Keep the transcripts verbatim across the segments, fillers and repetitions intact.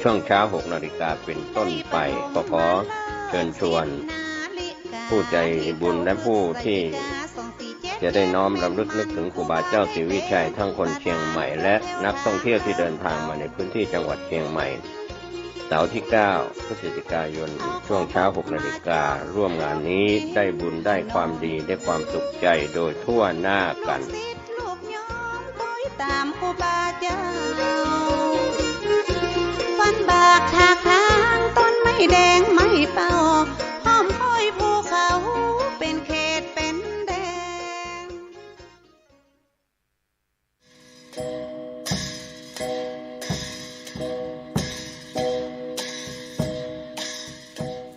ช่วงเช้าหกนาฬิกาเป็นต้นไป ก็ขอเชิญชวนผู้ใจบุญและผู้ที่จะได้น้อมรำลึกนึกถึงครูบาเจ้าศรีวิชัย ทั้งคนเชียงใหม่และนักท่องเที่ยวที่เดินทางมาในพื้นที่จังหวัดเชียงใหม่ เสาร์ที่เก้าพฤศจิกายน ช่วงเช้าหกนาฬิกา ร่วมงานนี้ได้บุญได้ความดีได้ความสุขใจโดยทั่วหน้ากัน ลูกยอมคอยต๋ามครูบาเจ้า ฟันบากถากถางต้นไม้แดงไม้เป้า ห้อมคอยภูเขาเป๋นเขตเป๋นแดน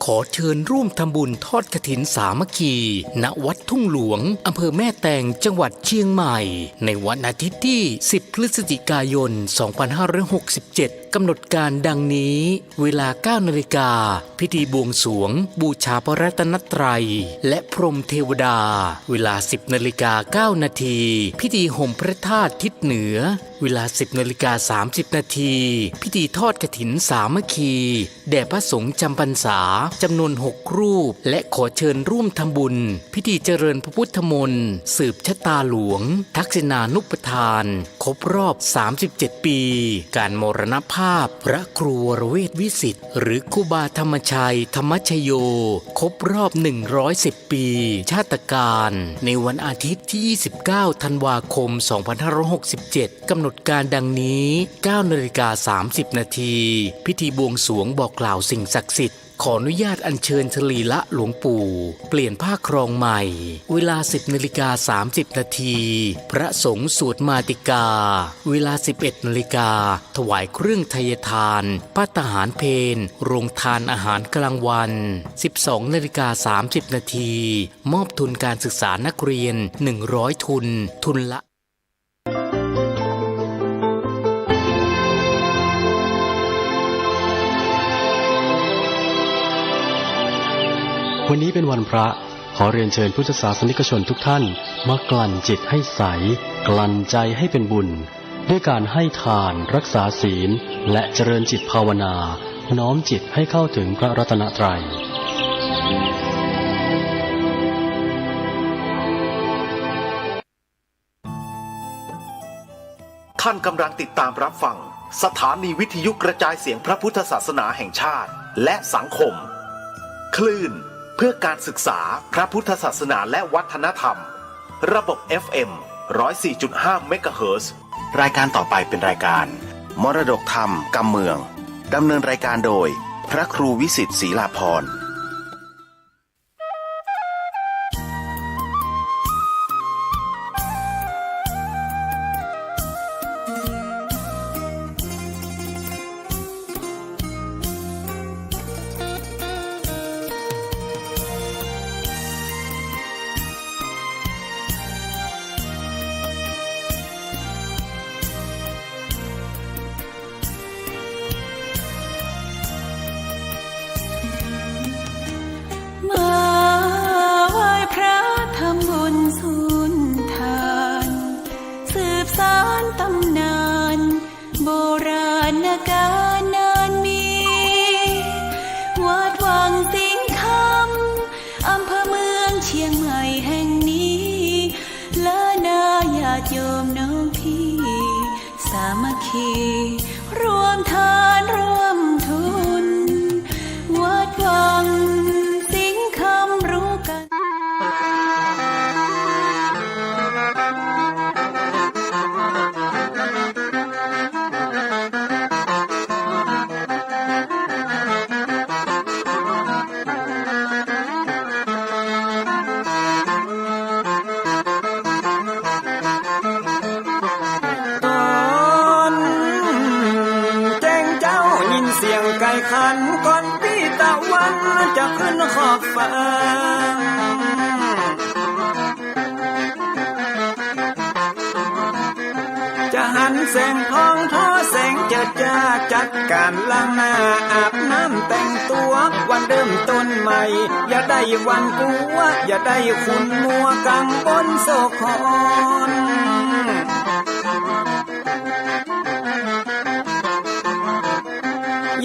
ขอเชิญร่วมทำบุญทอดกฐินสามัคคี ณ วัดทุ่งหลวง อำเภอแม่แตง จังหวัดเชียงใหม่ ในวันอาทิตย์ที่สิบพฤศจิกายนสองพันห้าร้อยหกสิบเจ็ด กำหนดการดังนี้ เวลาเก้านาฬิกา พิธีบวงสรวงบูชาพระรัตนตรัยและพรหมเทวดา เวลาสิบนาฬิกาเก้านาที พิธีโฮมพระธาตุทิศเหนือ เวลาสิบนาฬิกาสามสิบนาที พิธีทอดกฐินสามัคคี แด่พระสงฆ์จำพรรษาจำนวนหกรูป และขอเชิญร่วมทำบุญพิธีเจริญพระพุทธมนต์ สืบชะตาหลวง ทักษิณานุปทาน ครบรอบสามสิบเจ็ดปี การมรณภาพพระครูวรเวทวิสิทธิ์ หรือครูบาธรรมชัย ธรรมชโย ครบรอบหนึ่งร้อยสิบปี ชาตกาล ในวันอาทิตย์ที่ยี่สิบเก้าธันวาคมสองพันห้าร้อยหกสิบเจ็ด กำหนดการดังนี้ เก้านาฬิกาสามสิบนาที พิธีบวงสรวงบอกกล่าวสิ่งศักดิ์สิทธิ์ ขออนุญาตอัญเชิญสรีระหลวงปู่ เปลี่ยนผ้าครองใหม่ เวลาสิบนาฬิกาสามสิบนาที พระสงฆ์สวดมาติกา เวลาสิบเอ็ดนาฬิกา ถวายเครื่องไทยทาน ภัตตาหารเพล โรงทานอาหารกลางวัน สิบสองนาฬิกาสามสิบนาที มอบทุนการศึกษานักเรียนหนึ่งร้อยทุน ทุนละ วันนี้เป็นวันพระ ขอเรียนเชิญพุทธศาสนิกชนทุกท่าน มากลั่นจิตให้ใส กลั่นใจให้เป็นบุญ ด้วยการให้ทาน รักษาศีล และเจริญจิตภาวนา น้อมจิตให้เข้าถึงพระรัตนตรัย ท่านกำลังติดตามรับฟังสถานีวิทยุกระจายเสียงพระพุทธศาสนาแห่งชาติและสังคม คลื่นเพื่อการศึกษาพระพุทธศาสนาและวัฒนธรรม ระบบ เอฟเอ็ม ร้อยสี่จุดห้า เมกะเฮิรตซ์ รายการต่อไปเป็นรายการมรดกธรรมกำเมือง ดำเนินรายการโดยพระครูวิสิทธิ์ ศรีลาภรณ์ มาไหว้พระทำบุญสุนทาน สืบสานตำนานโบราณกาลนานมี วัดวังสิงห์คำ อำเภอเมืองเชียงใหม่แห่งนี้ และนาญาติโยมน้องพี่ สามัคคี รวมทานร่วมทุน วัดวังสิงห์คำรู้กัน ต๋อนแจ้งเจ๊ายินเสียงไก่ขัน ก่อนปี้ตะวันจะขึ้นขอบฟ้า จะหันแสงทองทอแสงเจิดจ้า จัดการล้างหน้าอาบน้ำแต่งตั๋ว วันเริ่มต้นใหม่ อย่าได้หวั่นกลัว อย่าได้ขุ่นมัวกังวลโศกขอน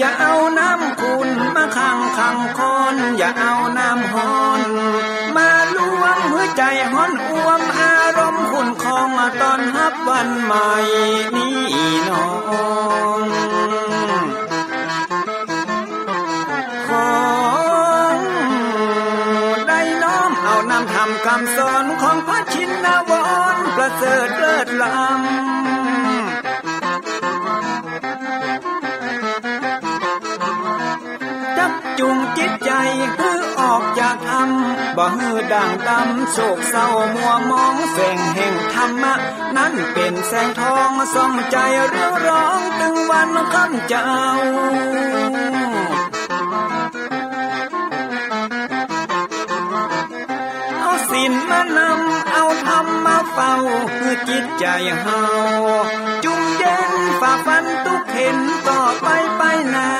อย่าเอาน้ำขุ่นมาขังขังคน อย่าเอาน้ำฮ้อนมาลวง หื้อใจ๋ฮ้อนอ่วม อารมณ์ขุ่นคอง มาต้อนฮับวันใหม่นี้น้อง ขอได้น้อมเอานำธรรมกำสอน ของพระชินวรประเสริฐเลิศล้ำ จักจูงจิตใจ๋หื้อออกจากถ้ำ บ่หื้อด่างดำโศกเศร้ามัวหมอง แสงแห่งธรรมะนั้นเป๋นแสงทอง ส่องใจ๋เรืองรอง ตึงวันค่ำเจ๊า เอาศีลมานำ เอาธรรมมาเฝ้า หื้อจิตใจ๋เฮาจุ่มเย็น ฝ่าฟันตุ๊กเข็ญ ต่อไปไปหน้า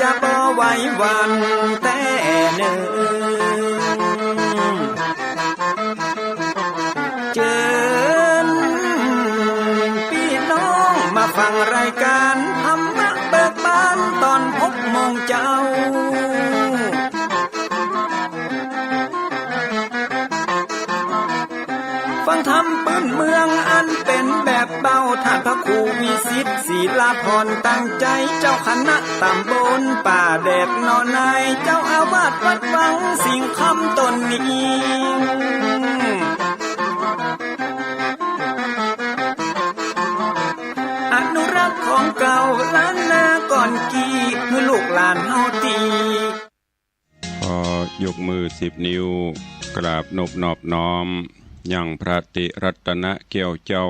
จะบ่ไหวหวั่นแต๊เน่อ เจิญปี้น้องมาฟังรายก๋านธรรมะเบิกบาน ต๋อนหกโมงเจ๊า ฟังธรรมปื้นเมืองอันเป๋นแบบเบา ต้านพระครูวิสิต ศิลาพร ตั้งใจ๋ เจ้าคณะต๋ำบลป่าแดดหนองนาย เจ้าอาวาสวัดวังสิงห์คำต๋นนี้ อนุรักษ์ของเก่าล้านนาก่อนกี้ หื้อลูกหลานเฮาตี้ ขอยกมือสิบนิ้ว กราบนบนอบน้อม ยังพระติรัตนแก้วเจ้า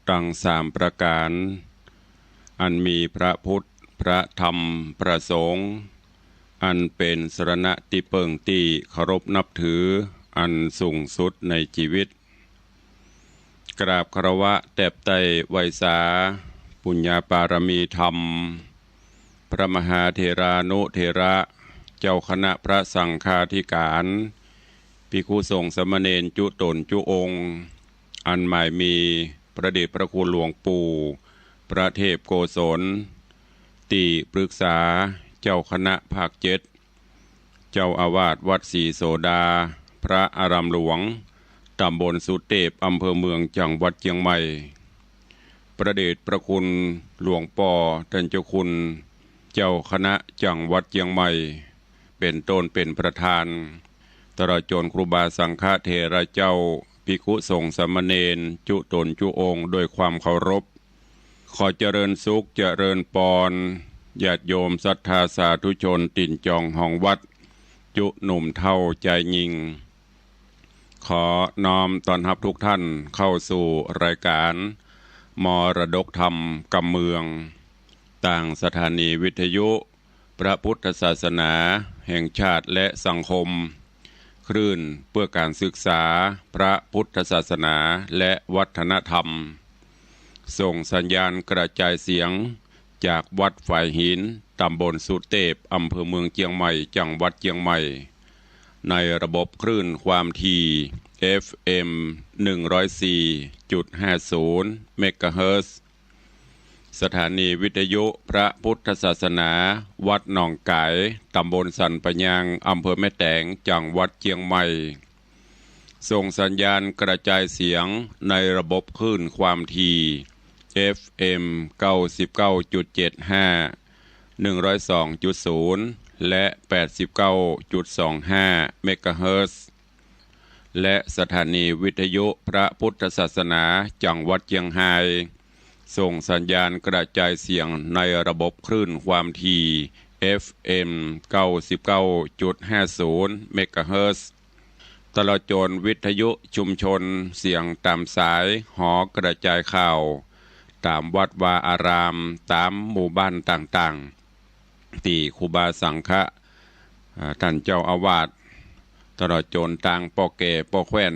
ตังสามประก๋าน อันมีพระพุทธ พระธรรม พระสงฆ์ อันเป๋นสรณะตี้เปิ้งตี้เคารพนับถือ อันสูงสุดในจีวิต กราบคารวะแตบไต้ไหว้สา ปุญญาปารมีธรรม พระมหาเถรานุเถระ เจ้าคณะพระสังฆาธิการ ภิกขุสงฆ์สามเณรจุ๊ต๋นจุ๊องค์ อันหมายมีพระเดชพระคุณหลวงปู่ พระเทพโกศล ตี้ปรึกษาเจ้าคณะภาคเจ็ด เจ้าอาวาสวัดศรีโสดา พระอารามหลวง ต๋ำบลสุเตพ อำเภอเมือง จังหวัดเจียงใหม่ พระเดชพระคุณหลวงป้อต้านเจ้าคุณ เจ้าคณะจังหวัดเจียงใหม่ เป๋นต้นเป๋นประธาน ตลอดจ๋นครูบาสังฆเถระเจ้า ภิกขุสงฆ์สามเณรจุ๊ต๋นจุ๊องค์ โดยความเคารพ ขอเจริญสุขเจริญปอน ญาติโยมศรัทธาสาธุชนตี๋นจองฮองวัด จุ๊หนุ่มเฒ่าจายญิง ขอน้อมต้อนฮับทุกท่านเข้าสู่รายการมรดกธรรมกำเมือง ตางสถานีวิทยุพระพุทธศาสนาแห่งชาติและสังคม คลื่นเพื่อการศึกษาพระพุทธศาสนาและวัฒนธรรม ส่งสัญญาณกระจายเสียงจากวัดฝายหิน ตำบลสุเตพ อำเภอเมืองเจียงใหม่ จังหวัดเจียงใหม่ ในระบบคลื่นความถี่ เอฟเอ็ม หนึ่งร้อยสี่จุดห้าศูนย์ เมกะเฮิรตซ์ สถานีวิทยุพระพุทธศาสนา วัดหนองก๋าย ตำบลสันป่ายาง อำเภอแม่แตง จังหวัดเจียงใหม่ ส่งสัญญาณกระจายเสียงในระบบคลื่นความถี่ เอฟเอ็ม เก้าสิบเก้าจุดเจ็ดห้า หนึ่งร้อยสองจุดศูนย์ และ แปดสิบเก้าจุดสองห้า เมกะเฮิรตซ์ และสถานีวิทยุพระพุทธศาสนาจังหวัดเจียงฮาย ส่งสัญญาณกระจายเสียงในระบบคลื่นความถี่ เอฟเอ็ม เก้าสิบเก้าจุดห้าศูนย์ เมกะเฮิรตซ์ ตลอดจ๋นวิทยุชุมชนเสียงต๋ามสาย หอกระจายข่าว ต๋ามวัดวาอาราม ต๋ามหมู่บ้านต่างๆ ตี้ครูบาสังฆะ อ่า ต้านเจ้าอาวาส ตลอดจ๋นตางป้อแก่ป้อแคว่น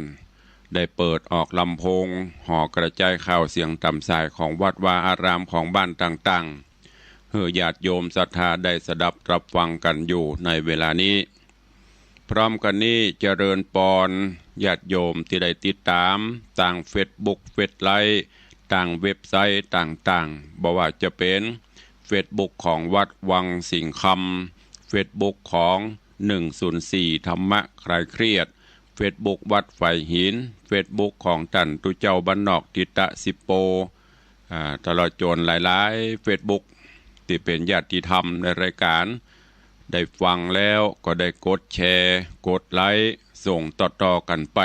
ได้เปิดออกลำโพง หอกระจายข่าวเสียงต๋ามสายของวัดวาอารามของบ้านต่างๆ หื้อญาติโยมศรัทธาได้สดับรับฟังกั๋นอยู่ในเวลานี้ พร้อมกั๋นนี้เจริญปอนญาติโยมตี้ได้ติดต๋ามตางเฟซบุ๊ก เฟซไลฟ์ ตางเว็บไซต์ต่างๆ บ่ว่าจะเป๋น เฟซบุ๊กของวัดวังสิงห์คำ เฟซบุ๊กของ หนึ่งศูนย์สี่ ธรรมะคลายเครียด เฟซบุ๊กวัดฝายหิน เฟซบุ๊กของต้านตุ๊เจ้าบ้านนอกทิตะสิโป อ่า ตลอดจ๋นหลายๆ เฟซบุ๊ก ตี้เป๋นญาติธรรมในรายก๋าน ได้ฟังแล้วก็ได้กดแชร์ กดไลก์ ส่งต่อๆ กั๋นไป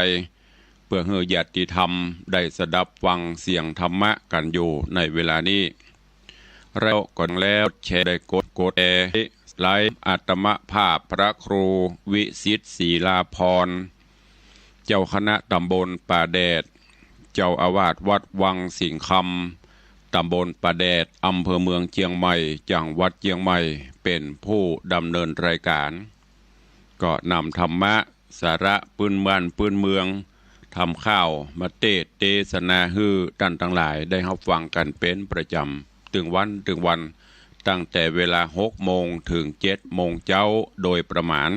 เปื้อหื้อญาติธรรมได้สดับฟังเสียงธรรมะกั๋นอยู่ในเวลานี้ แล้วก็แล้วแชร์ ได้กด กดแชร์ ไลก์ อาตมาภาพพระครูวิสิทธิ์ ศิลาภรณ์ เจ้าคณะตำบลป่าแดด เจ้าอาวาสวัดวังสิงห์คำ ตำบลป่าแดด อำเภอเมืองเจียงใหม่ จังหวัดเจียงใหม่ เป๋นผู้ดำเนินรายก๋าน ก็นำธรรมะ สาระปื๊นบ้านปื๊นเมือง ธรรมข้าวมาเตสน์เตสนาหื้อต้านตังหลายได้ฮับฟังกั๋นเป๋นประจ๋ำ ตึงวันตึงวัน ตั้งแต่เวลาหกโมงเถิงเจ็ดโมงเจ๊าโดยประมาณ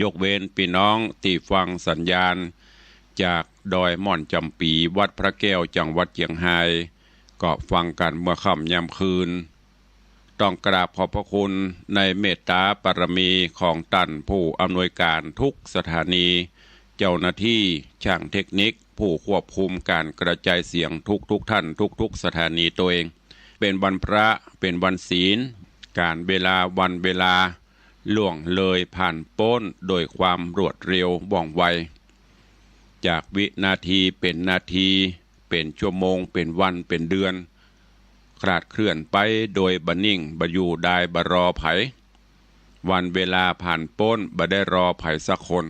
ยกเว้นปี้น้องตี้ฟังสัญญาณจากดอยม่อนจำปี๋ วัดพระแก้ว จังหวัดเจียงฮาย ก็ฟังกั๋นเมื่อค่ำยามคืน ต้องกราบขอบพระคุณในเมตต๋าบารมีของต้านผู้อำนวยก๋านทุกสถานี เจ้าหน้าตี้ ช่างเทคนิค ผู้ควบคุมก๋านกระจายเสียงทุกๆ ท่าน ทุกๆ สถานีตวย เป๋นวันพระ เป๋นวันศีล ก๋าลเวลา วันเวลา ล่วงเลยผ่านป๊นโดยความรวดเร็วว่องไว จากวินาทีเป๋นนาที เป๋นชั่วโมง เป๋นวัน เป๋นเดือน คลาดเคลื่อนไปโดยบ่นิ่ง บ่อยู่ดาย บ่รอใผ วันเวลาผ่านป๊น บ่ได้รอใผสักคน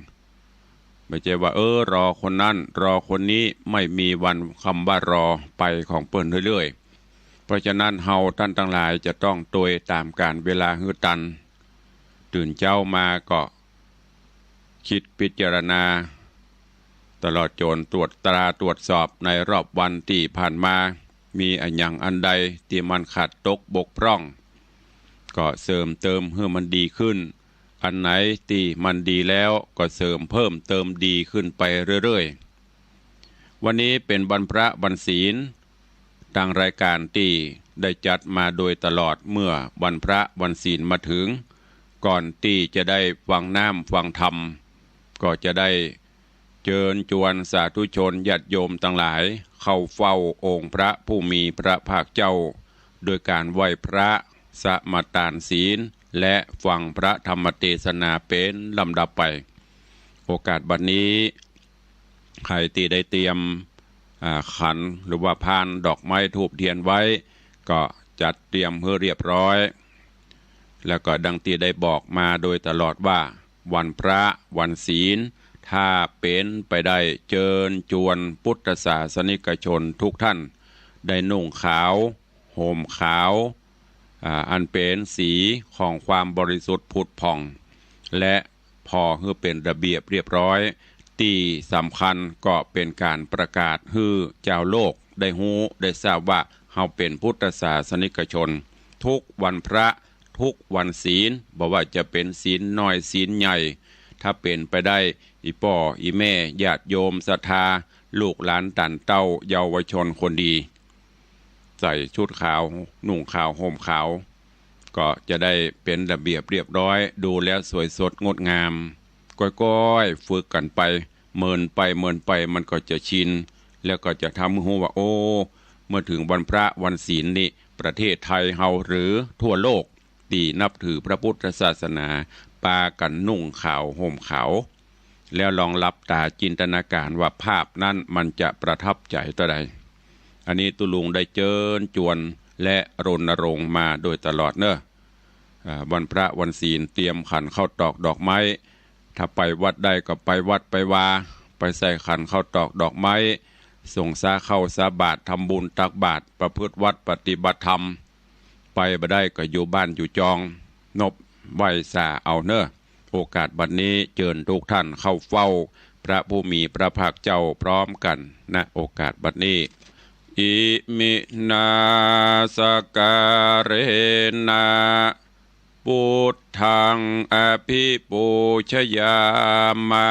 บ่ใจ้ว่า เออ รอคนนั้น รอคนนี้ ไม่มีวันกำว่ารอ ไปของเปิ้นเรื่อยๆ เพราะฉะนั้น เฮาต้านตังหลายจะต้องตวยต๋ามก๋าลเวลาหื้อตัน ตื่นเจ๊ามาก็ กึ๊ดพิจารณา ตลอดจ๋นตรวจตราตรวจสอบในรอบวันตี้ผ่านมา มีอะหยังอันใดตี้มันขาดตกบกพร่อง ก็เสริมเติมหื้อมันดีขึ้น อันไหนตี้มันดีแล้วก็เสริมเพิ่มเติมดีขึ้นไปเรื่อยๆ วันนี้เป๋นวันพระวันศีล ตางรายก๋านตี้ได้จัดมาโดยตลอด เมื่อวันพระวันศีลมาเถิง ก่อนตี้จะได้ฟังน้ำฟังธรรม ก็จะได้เจิญจวนสาธุชนญาติโยมตังหลาย เข้าเฝ้าองค์พระผู้มีพระภาคเจ้า โดยก๋านไหว้พระ สมาตานศีล และฟังพระธรรมเตสนาเป๋นลำดับไป โอกาสบัดนี้ ใผตี้ได้เตรียม อ่า ขัน หรือว่าพาน ดอกไม้ ธูปเตียนไว้ ก็จัดเตรียมหื้อเรียบร้อย แล้วก็ดังตี้ได้บอกมาโดยตลอดว่า วันพระวันศีล ถ้าเป๋นไปได้ เจิญจวนพุทธศาสนิกชนทุกท่าน ได้นุ่งขาว ห่มขาว อ่า อันเป๋นสีของความบริสุทธิ์ผุดผ่อง และผ่อหื้อเป๋นระเบียบเรียบร้อย ตี้สำคัญก็เป๋นก๋านประกาศหื้อจาวโลกได้ฮู้ได้ทราบว่า เฮาเป๋นพุทธศาสนิกชน ทุกวันพระ ทุกวันศีล บ่ว่าจะเป๋นศีลน้อยศีลใหญ่ ถ้าเป๋นไปได้ อี่ป้ออี่แม่ญาติโยมศรัทธา ลูกหลานต้านเต้าเยาวชนคนดี ใส่ชุดขาว นุ่งขาว ห่มขาว ก็จะได้เป๋นระเบียบเรียบร้อย ดูแล้วสวยสดงดงาม ก้อยๆ ฝึกกั๋นไป เมินไปเมินไปมันก็จะชิน แล้วก็จะทำหื้อฮู้ว่า โอ้ เมื่อเถิงวันพระวันศีลนี่ ประเทศไทยเฮาหรือทั่วโลกตี้นับถือพระพุทธศาสนา ปากั๋นนุ่งขาวห่มขาว แล้วลองหลับต๋าจินตนาก๋ารว่าภาพนั้นมันจะประทับใจ๋เต้าใด อันนี้ตุ๊ลุงได้เจิญจวนและรณรงค์มาโดยตลอดเน่อ อ่า วันพระวันศีลเตรียมขันข้าวตอกดอกไม้ ถ้าไปวัดได้ก็ไปวัดไปวา ไปใส่ขันข้าวตอกดอกไม้ สงสาข้าวสาบาตร ทำบุญตักบาตร ประพฤติวัตรปฏิบัติธรรม ไปบ่ได้ก็อยู่บ้านอยู่จอง นบไหว้สาเอาเน่อ โอกาสบัดนี้เจิญทุกท่านเข้าเฝ้าพระผู้มีพระภาคเจ้าพร้อมกั๋น ณ โอกาสบัดนี้ อิมินาสการะนะ พุทธังอภิปูชยามะ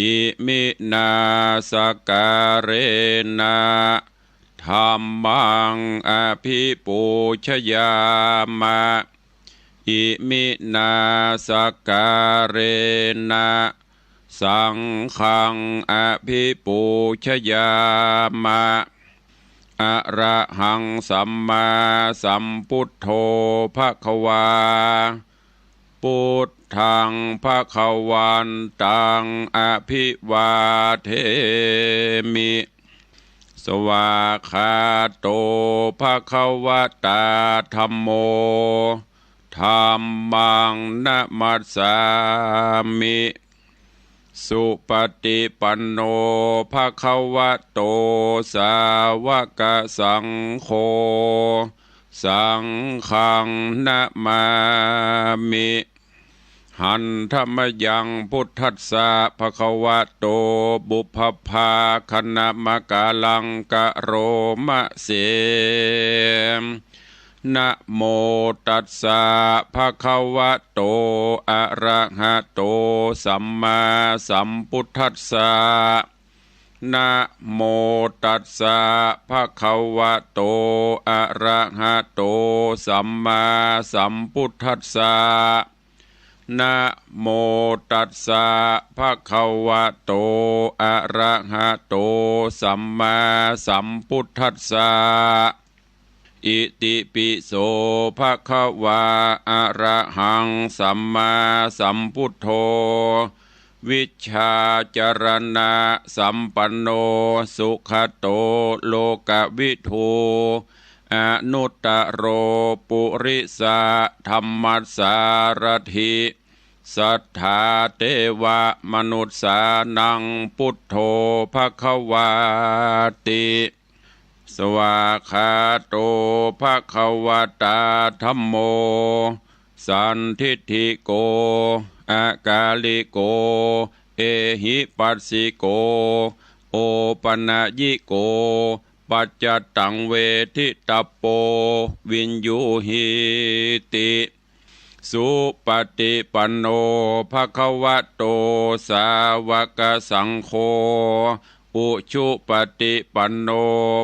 อิมินาสการะนะ ธ ธัมมัง อภิปูชยามะ อิมินา สักการะนะ สังฆัง อภิปูชยามะ อะระหัง สัมมาสัมปุทโธ ภะคะวา ปุทธัง ภะคะวันตัง อภิวาเทมิ สวากขาโต ภะคะวะตา ธัมโม ธัมมัง นะมัสสามิ สุปะติปันโน ภะคะวะโต สาวะกะสังโฆ สังฆัง นะมามิ หันธะมะยัง พุทธัสสะ ภะคะวะโต ปุพพะภาคะนะมะกะลัง กะโรมะเส นะโมตัสสะ ภะคะวะโต อะระหะโต สัมมาสัมพุทธัสสะ นะโมตัสสะ ภะคะวะโต อะระหะโต สัมมาสัมพุทธัสสะ นะโมตัสสะ ภะคะวะโต อะระหะโต สัมมาสัมพุทธัสสะ อิติปิโส ภะคะวา อะระหัง สัมมาสัมพุทโธ วิชชาจรณะสัมปันโน สุขะโต โลกะวิทู อนุตตะโร ปุริสะธัมมัสสารถิ สัทธาเตวะมนุสสานัง พุทโธ ภะคะวาติ สวากขาโต ภะคะวะตา ธัมโม สันทิฏฐิโก อะกาลิโก เอหิปัสสิโก โอปะนะยิโก ปัจจะตัง เวทิตะปโป วิญญูหีติ สุปะติปันโน ภะคะวะโต สาวะกะสังโฆ อุชุปะติปันโน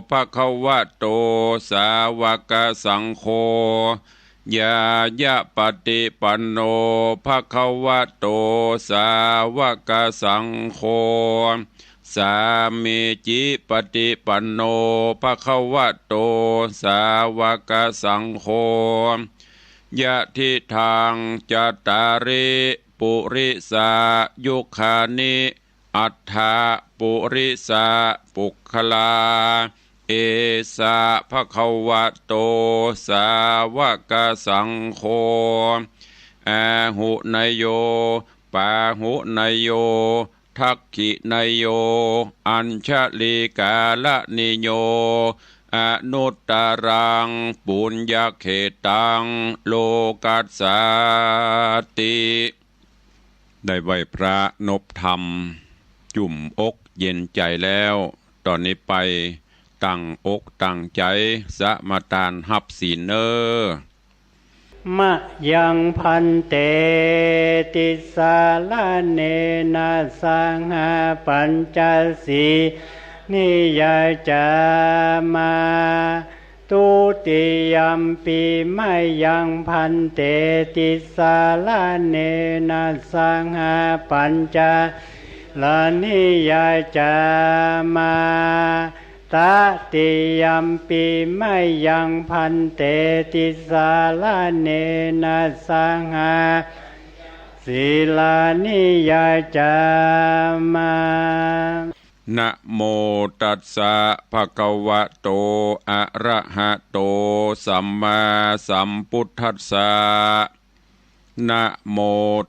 ภะคะวะโต สาวะกะสังโฆ ญาญะปะติปันโน ภะคะวะโต สาวะกะสังโฆ สามีจิปะติปันโน ภะคะวะโต สาวะกะสังโฆ ยะทิทัง จัตตาริ ปุริสายุคานิ อัฏฐะ ปุริสะ ปุคคลา เอสะ ภะคะวะโต สาวะกะสังโฆ อาหุเนยโย ปาหุเนยโย ทักขิเนยโย อัญชลีกาละนิโย อนุตตะรัง ปุญญะเขตัง โลกัสสาติ ได้ไหว้พระนบธรรม จุ่มอกเย็นใจ๋แล้ว ต่อนี้ไปตั้งอกตั้งใจ๋สมาตานฮับศีลเน่อ มะยัง ภันเต ติสสะระเณนะสะหะ ปัญจะสีลานิยาจามะ ทุติยัมปิ มะยัง ภันเต ติสสะระเณนะสะหะ ปัญจะสีลานิยาจามะ ตะติยัมปิ มะยัง ภันเต ติสสะระเณนะสะหะ ปัญจะสีลานิยาจามะ นะโมตัสสะ ภะคะวะโต อะระหะโต สัมมาสัมพุทธัสสะ นะโม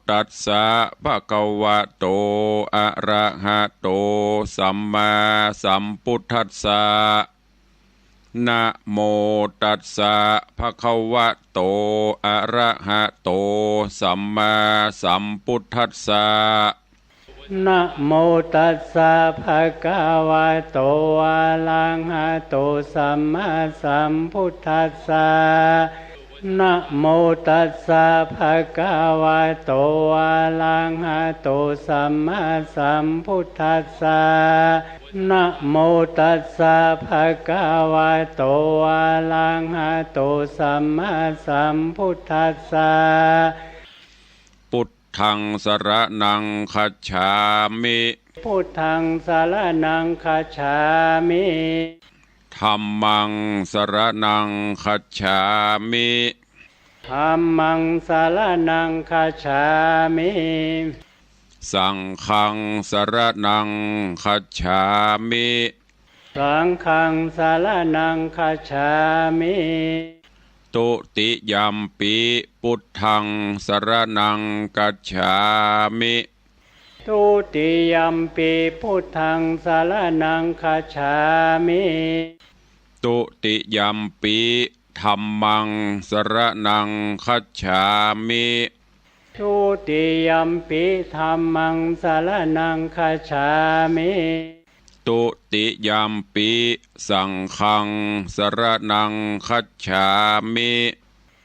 ตัสสะ ภะคะวะโต อะระหะโต สัมมาสัมพุทธัสสะ นะโมตัสสะ ภะคะวะโต อะระหะโต สัมมาสัมพุทธัสสะ นะโมตัสสะ ภะคะวะโต อะระหะโต สัมมาสัมพุทธัสสะ นะโมตัสสะ ภะคะวะโต อะระหะโต สัมมาสัมพุทธัสสะ นะโมตัสสะ ภะคะวะโต อะระหะโต สัมมาสัมพุทธัสสะ พุทธัง สรณัง คัจฉามิ พุทธัง สรณัง คัจฉามิ ธัมมัง สรณัง คัจฉามิ ธัมมัง สรณัง คัจฉามิ สังฆัง สรณัง คัจฉามิ สังฆัง สรณัง คัจฉามิ ทุติยัมปิ พุทธัง สรณัง คัจฉามิ ทุติยัมปิ พุทธัง สรณัง คัจฉามิ ทุติยัมปิ ธัมมัง สรณัง คัจฉามิ ทุติยัมปิ ธัมมัง สรณัง คัจฉามิ ทุติยัมปิ สังฆัง สรณัง คัจฉามิ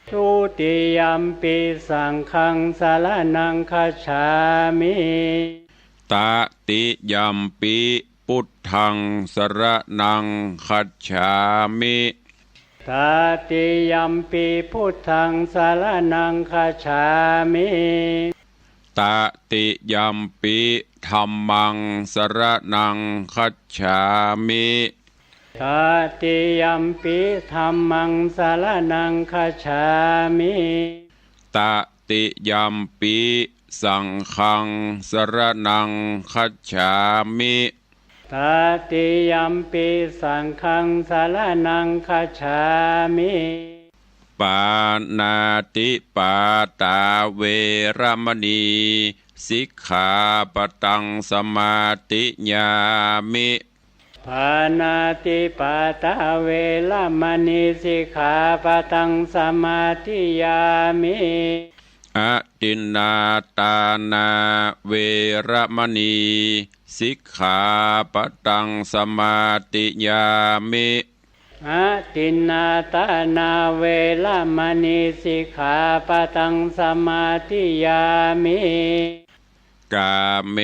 ทุติยัมปิ สังฆัง สรณัง คัจฉามิ ตติยัมปิ พุทธัง สรณัง คัจฉามิ ตติยัมปิ พุทธัง สรณัง คัจฉามิ ตติยัมปิ ธัมมัง สรณัง คัจฉามิ ตติยัมปิ ธัมมัง สรณัง คัจฉามิ ตติยัมปิ สังฆัง สรณัง คัจฉามิ ตติยัมปิ สังฆัง สรณัง คัจฉามิ ปาณาติปาตา เวระมะนี สิกขาปะตัง สมาธิยามิ ปาณาติปาตา เวระมะนี สิกขาปะตัง สมาธิยามิ อทินนาทานา เวระมะนี สิกขาปะตัง สมาธิยามิ อทินนาทานา เวระมะนี สิกขาปะตัง สมาธิยามิ กาเม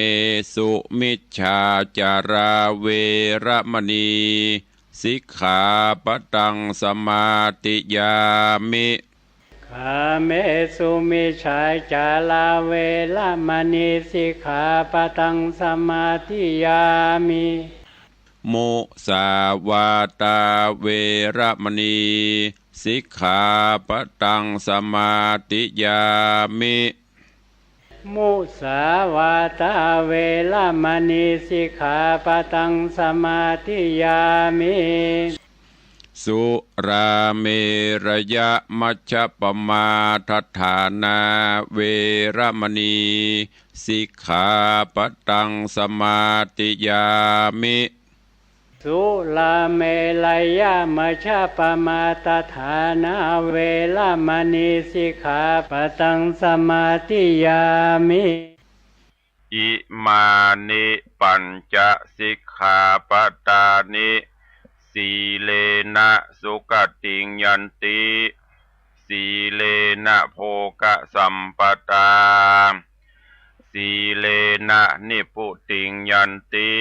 สุมิจฉาจารา เวระมะนี สิกขาปะตัง สมาธิยามิ กาเมสุมิจฉาจารา เวระมะนี สิกขาปะตัง สมาธิยามิ มุสาวาทา เวระมะนี สิกขาปะตัง สมาธิยามิ มุสาวาทา เวระมะนี สิกขาปะตัง สมาธิยามิ สุราเมรยมัชฌัปปมาทัฏฐานา เวระมะนี สิกขาปะตัง สมาธิยามิ สุราเมรยมัชฌัปปมาทัฏฐานา เวระมะนี สิกขาปะตัง สมาธิยามิ อิมานิปัญจสิกขาปะทานิ สีเลนะสุขติงยันติ สีเลนะโภคสัมปะทา สีเลนะนิพพุติงยันติ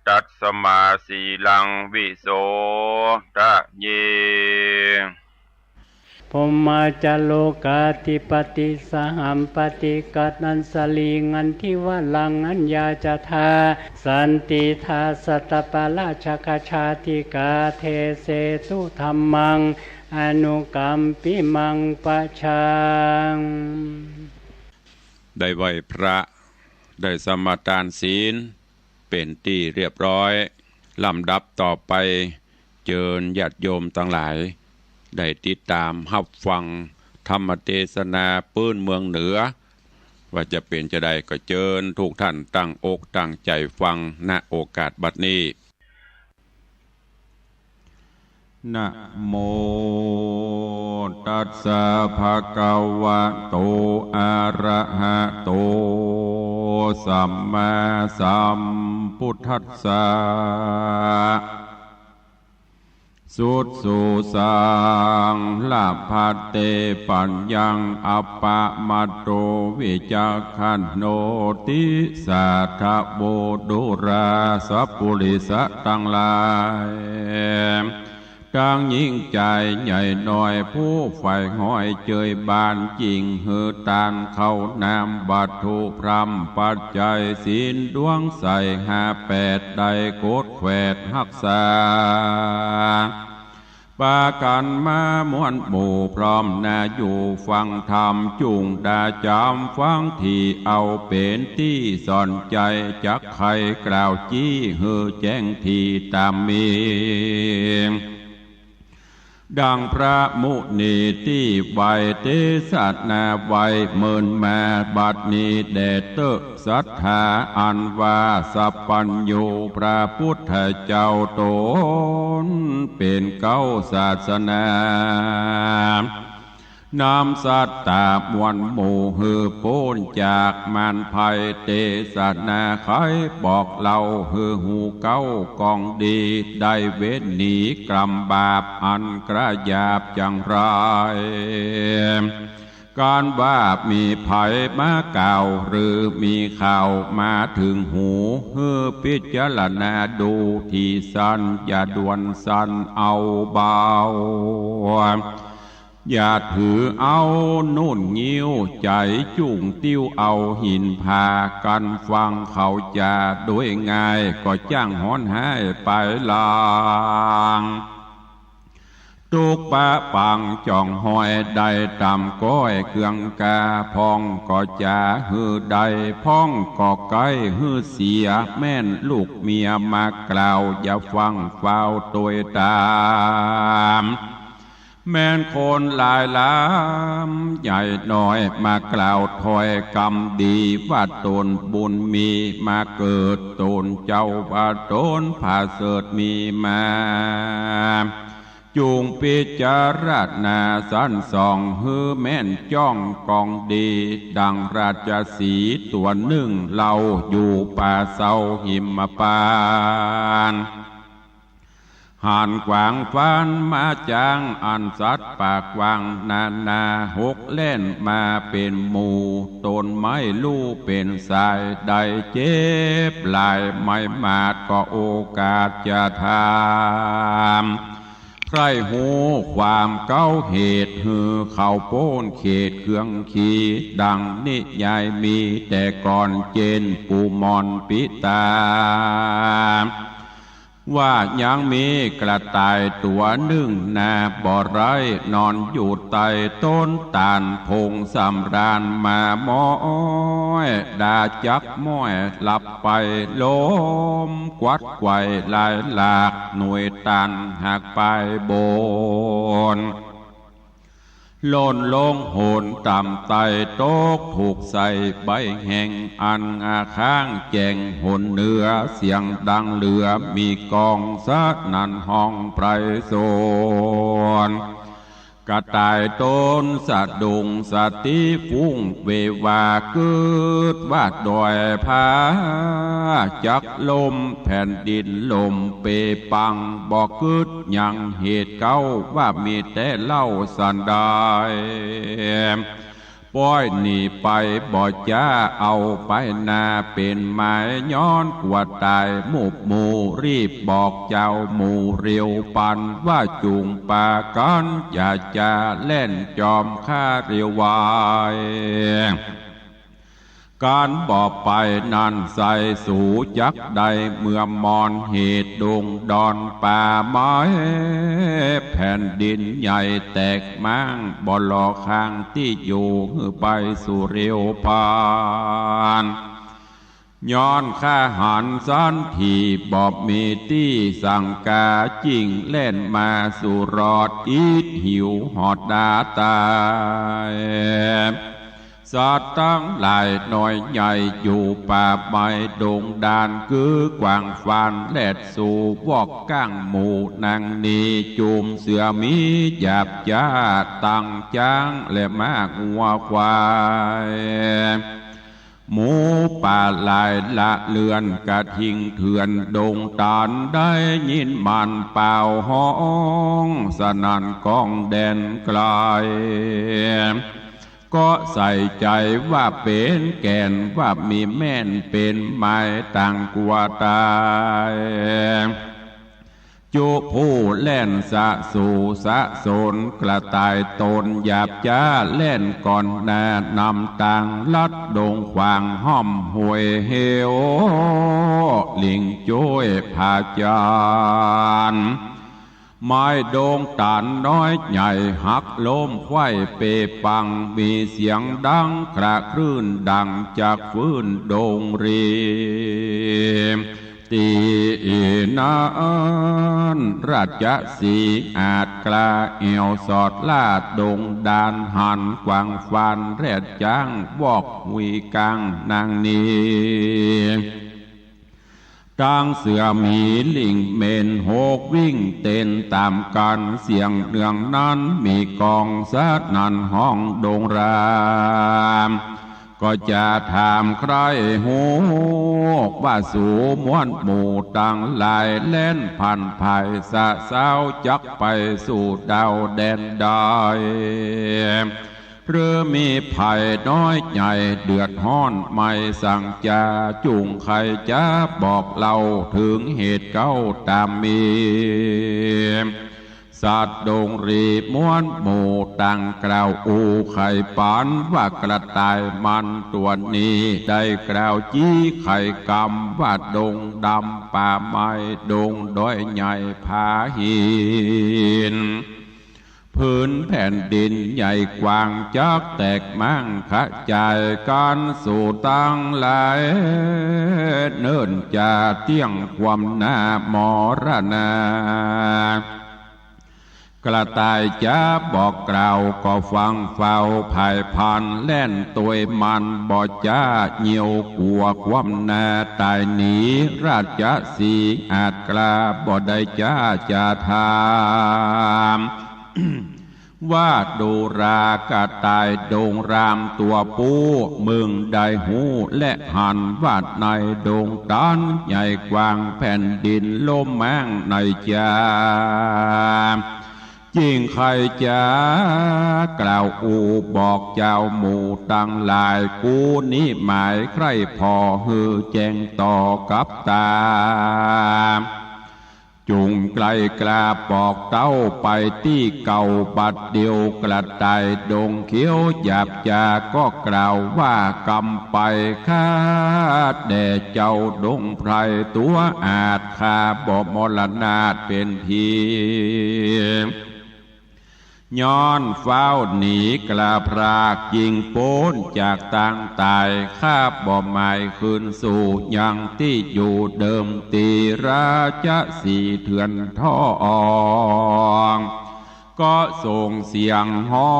ตัสมาสีลังวิโสทะเย พรหมาจาโรกาธิปติ สหัมปติ กะตัญชลี งันทิวะรัง อัญญาจาทา สันติทา สัตตปาราชกชาติกา เทเสตุธัมมัง อนุกัมปิมัง ปะชัง ได้ไหว้พระ ได้สมาทานศีล เป๋นตี้เรียบร้อย ลำดับต่อไป เจิญญาติโยมตังหลาย ได้ติดต๋ามฮับฟังธรรมเตสนาปื๊นเมืองเหนือ ว่าจะเป๋นจาใด ก็เจิญทุกท่านตั้งอกตั้งใจ๋ฟัง ณ โอกาสบัดนี้ นะโมตัสสะ ภะคะวะโต อะระหะโต สัมมาสัมพุทธัสสะ สุดสุสัง ละพันเต ปัญญัง อัปปะมาโต วิจักขันโน ติสาทะโว ดูรา สัปปุริสะตังหลาย ตังญิงจายใหญ่น้อย ผู้ใฝ่หอยเจยบานจิ่ง หื้อตานข้าวน้ำ วัตถุพร่ำปัจจัย ศีลดวงใสห้าแปด ได้โกดแขวดฮักษา ปากั๋นมามวลหมู่ พร้อมหน้าอยู่ฟังธรรม จุ่งดาจ๋ำฟังธรรม เอาเป๋นตี้สอนใจ๋ จักใค่กล่าวจี้ หื้อแจ้งตี้ต๋ามมี ดังพระมุนีตี้ไหว้ เตสนาไหว้เมินมา บัดนี้แด่เต๊อะ ศรัทธาอันว่าสัพพัญญู พระพุทธเจ้าต๋นเป๋นเก๊าศาสนา นำสัตตามวลหมู่ หื้อป๊นจากมารภัย เตสนาไขบอกเล่า หื้อฮู้เก๊ากองดี ได้เว้นหนีกรรมบาป อันกระหยาบจังไร ก๋านว่ามีใผมากล่าว หรือมีข่าวมาเถิงหู หื้อพิจารณาดูตี้สั้น อย่าด่วนสันเอาเบา อย่าถือเอานุ่นงิ้ว ใจ๋จุ่งติ้วเอาหินผา กั๋นฟังเขาจ๋าโดยง่าย ก็จ้างฮ้อนฮ้ายไปลาง ตุ๊กปะปังจ๋องฮอย ได้ต๋ามก้อยเกืองกา พ่องก็จ๋าหื้อได้ พ่องก็ใก้หื้อเสีย แม่นลูกเมียมากล่าว อย่าฟังฟ้าวตวยต๋าม แม่นคนหลายหลามใหญ่น้อย มากล่าวถ้อยกำดี ว่าต๋นบุญมีมาเกิด ต๋นเจ้าว่าต๋นผาเสริฐมีมา จุ่งพิจารณาสันส่อง หื้อแม่นจ้องกองดี ดังราชสีห์ตั๋วนึ่ง เล่าอยู่ป่าเซาหิมพานต์ หันกวางฟานม้าจ๊าง อันสัตว์ป่ากว้างนานา หกแล่นมาเป๋นหมู่ ต๋นไม่ฮู้เป๋นสาย ได้เจ็บหลาย ไม่มาดก็โอกาสจะถาม ใคร่ฮู้ความเก๊าเหตุ หื้อเขาป๊นเขตเคืองขี ดังนิยายมีแต่ก่อน เจนปู่หม่อนปิตา ว่ายังมีกระต่ายตั๋วนึ่งนาบ่ไร้ นอนอยู่ใต้ต้นตาล ผงสำราญมาม้อย ดาจักม้อยหลับไป ลมกวัดไกวลายหลาก หน่วยตาลหักปลายบน หล่นลงโหนต่ำไต้ ตกถูกใส่ใบแห้ง อันอาข้างแจ้งหนเหนือ เสียงดังเหลือมีก้อง สนั่นฮ้องไพรสน กระต่ายต๋นสะดุ้งสติฟุ้ง เววาเกิดว่าดอยผา จักล้มแผ่นดินล่มเปปัง บ่กึ๊ดหยังเหตุเก๊า ว่ามีแต่เล่าสันดาย ป้อยหนีไปบ่จ๊า เอาไปนาเป๋นหมาย ย้อนกั๋วต๋ายหมู่หมู่ รีบบอกเจ้าหมู่เร็วปัน ว่าจุ่งปากั๋น อย่าจะแล่นจอมข้าเร็วไว ก๋านบ่ไปนั้นใส่สูจักได้ เมื่อมอนเหตุดงดอนป่าไม้ แผ่นดินใหญ่แตกม้าง บ่หล่อข้างตี้อยู่ หื้อไปสู่เร็วปัน ย้อนข้าหันสันที บ่มีตี้สังกา จิ่งแล่นมาสู่รอด อิดหิวหอดดาต๋าย สัตว์ตังหลายน้อยใหญ่ อยู่ป่าไม้ดงดาน กื้อกว้างฟานแลดสู่ วอกก้างหมู่นางนี จุ่มเสือหมีหยาบจ๊า ตังจ๊างและม้างัวควาย หมูป่าหลายละเลือนกระทิงเถื่อน ดงตาลได้ยินมันป่าวฮ้อง สนั่นก้องแดนไกล ก็ใส่ใจ๋ว่าเป๋นแก่น ว่ามีแม่นเป๋นไม้ต่างกั๋วต๋าย จุผู้แล่นสะสู่สะสน กระต่ายตนหยาบจ๊าแล่นก่อนหน้านำตาง ลัดดงขวางห้อมห้วยเหว ลิงจ้วยผาจาร ไม้ดงต๋าลน้อยใหญ่หักล้มไขว้เปปัง มีเสียงดังคระครื้นดั่งจักฟื้นดงรี ตี้นั้นราชสีห์อาจกล้าแอ่วสอดล่าดงดาน หันกวางฟานแรดจ๊าง วอกหุยก๋างนางนี ตางเสือหมีลิงเหม็นหกวิ่งเต้นต๋ามกั๋น เสียงเนืองนั้นมีก้องสนั่นฮ้องดงราม ก็จะถามใคร่ฮู้ ว่าสูมวลหมู่ตังหลาย แล่นผ่านไผ่สะเซ้าจักไปสู่ดาวแดนใด หรือมีภัยน้อยใหญ่เดือดฮ้อนไม่สังจา จุ่งใค่จะบอกเล่าเถิงเหตุเก๊าต๋ามมี สัตว์ดงรีมวลหมู่ต่างกล่าวอู้ไขปัน ว่ากระต่ายมันตั๋วนี้ได้กล่าวจี้ไขกำ ว่าดงดำป่าไม้ดงดอยใหญ่ผาหิน ผืนแผ่นดินใหญ่กว้างจักแตกม้างขะจายกั๋น สูตังหลายเนิ่นจะเตี้ยงความหน้ามรณา กระต่ายจะบอกกล่าวก็ฟังเฝ้าภายพัน แล่นตวยมันบ่จ๊าเหี่ยวกั๋วความหน้าต๋ายหนี ราชสีห์อาจกล้าบ่ได้จ๊าจะถาม ว่าดูรากระต่ายดงรามตั๋วปู้ มึงได้ฮู้และหัน ว่าในดงต๋าลใหญ่กว้างแผ่นดินล้มม้างในจา จิ่งใค่จะกล่าวอู้บอกเจ้าหมู่ตังหลาย กูนี้หมายใคร่ผ่อหื้อแจ้งต่อกับต๋า จุ่งไกลกล้าบอกเต้าไปตี้เก่าบัดเดี่ยว กระต่ายดงเขียวหยาบจาก็กล่าวว่ากำไป ข้าแด่เจ้าดงไพรตั๋วอาจ ข้าบ่มรณาเป๋นผี ย้อนฟ้าวหนีกล้าพราก จิ่งป๊นจากตางต๋าย ข้าบ่หมายคืนสู่ยังตี้อยู่เดิมตี้ ราชสีห์เถื่อนทอง ก็ส่งเสียงฮ้อ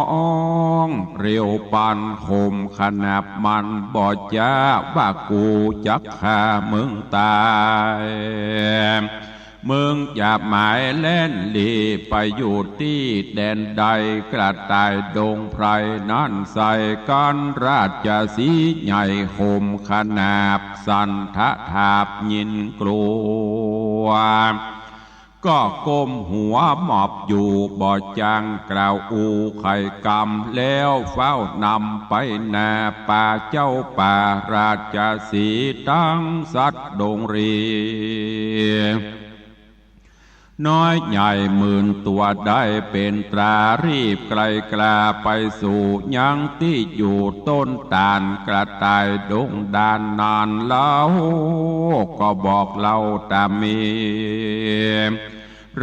งเร็วปานคมขนาบ มันบ่จ๊าว่ากูจักฆ่ามึงต๋าย มึงจะหมายแล่นหลีไปอยู่ตี้แดนใด กระต่ายดงไพรนั้นใส่กั๋น ราชสีห์ใหญ่คมขนาบ สั่นทะทาบยินกลัว ก็ก้มหัวหมอบอยู่บ่จางกล่าวอู้ไขกำ แล้วฟ้าวนำไปหน้าป่าเจ้าป่า ราชสีห์ตังสัตว์ดงรี น้อยใหญ่หมื่นตั๋วได้เป๋นตรา รีบไกลกล้าไปสู่ยังตี้อยู่ต้นต๋าล กระต่ายดงดานนานแล้ว ก็บอกเล่าต๋ามมี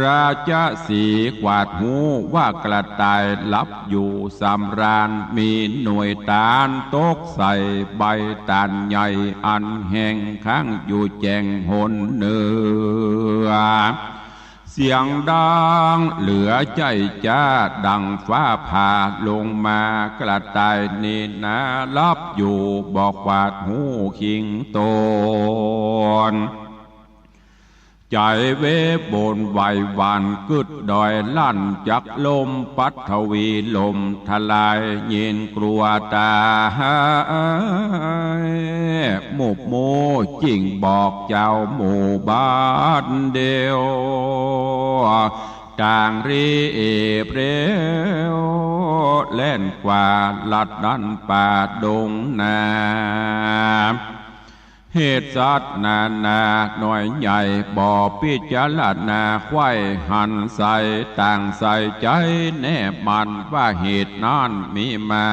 ราชสีห์ขวาดฮู้ว่ากระต่ายหลับอยู่สำราญ มีหน่วยต๋าลตกใส่ใบต๋าลใหญ่อันแห้ง ค้างอยู่แจ่งหนเหนือ เสียงดังเหลือใจ้จ๊าดังฟ้าผ่าลงมา กระต่ายนี้นาหลับอยู่บ่ขวาดฮู้คิงต๋น ใจ๋เวบนไหว้หวั่นกึ๊ดดอยลั่นจักลมปัฐวีล่มทลาย ยินกลัวต๋าย มุบมู่จิ่งบอกเจ้าหมู่บ้านเดียว ต่างรีบเร็ว แล่นกว่าลัดดั้นป่าดงนา เหตุสัตว์นานาน้อยใหญ่ บ่พิจารณาใค่หันใส่ ต่างใส่ใจ๋แน่มั่น ว่าเหตุนั้นมีมา